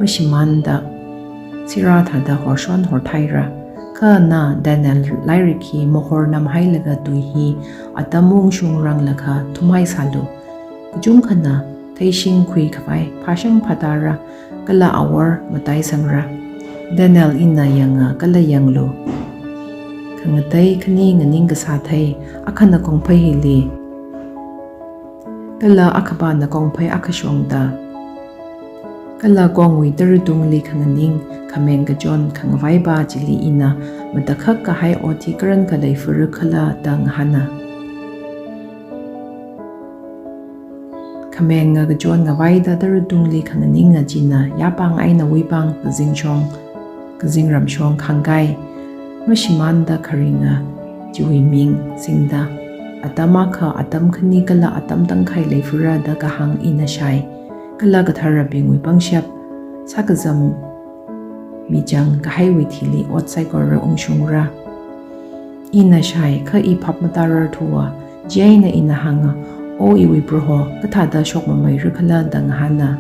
mashimānda sirā thāda horshon horthaira. Kha na Daniel lairik hi mahornamhailaga tui hi atam ungshungranglakha thumhaisālu. Kachungkhana theishingkhuikhavai phāshang phātāra, kala awor mataisangra. Daniel ina yanga kala yanglu, khangatei khani nganing kasā thei, akhana kongphei hili, kala akhapana kongphei akhashongda, kala kongwui taratungli khanganing, khameng kachon khangavaipa chili ina matakhak kahai ot hi karankha leifura khala da ngahāna. Khamenga kachon ngavaida taratungli khanganinga china yapāng eina wuipāng, kazingshong, kazingramshong khangkai mashimānda kharinga chiwui ming singda, atam akha, atam khani kala atam tangkhai leifura da kahāng ina shai. Kala katharabingwui pangshap sākazam michang kahaiwui thili ot saikora ungshungra. Ina shai, kha i phap matārar thuwa. Chieina ina hānga, O iwui Proho, kathāda shokmameira khala da ngahāna.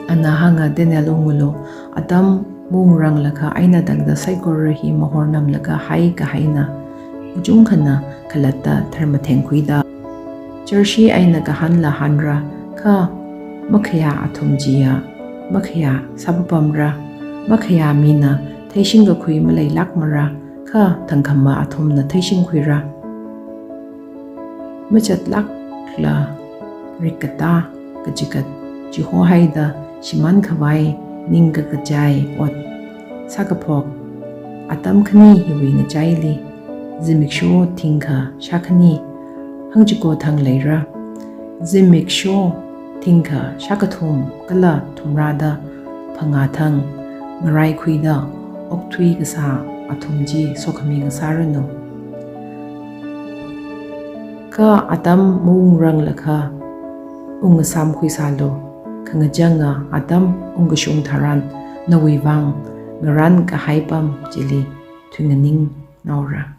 Ana hānga, Daniel ungulu, atam maungranglakha eina tangda saikora hi mahornamlaga haikahaina. Kachungkhana khalatta tharmathengkhuida, charshi eina kahānla hānra, kha makhayā athum chiya makhayā sāpapamra. Makhayā mina theishingkakhui maleilākmara, kha thangkhama athumna theishingkhuira. Machatlākla rikkatā kachikat chihohaida shimānkhavai ningkakachai ot sākaphok atam khani hiwui ngachaili zimiksho thingkha shākhani hangchiko thang leira. Zimiksho thingkha shākathum kala thumrāda phangā thang ngaraikhuida okthui kasā athum chi sokhami ngasāranu. Kha atam maungranglakha ungngasāmkhuisālu. Khangachanga atam ungkashung tharan nawui vang ngarān kahai pam chili thuinganing naora.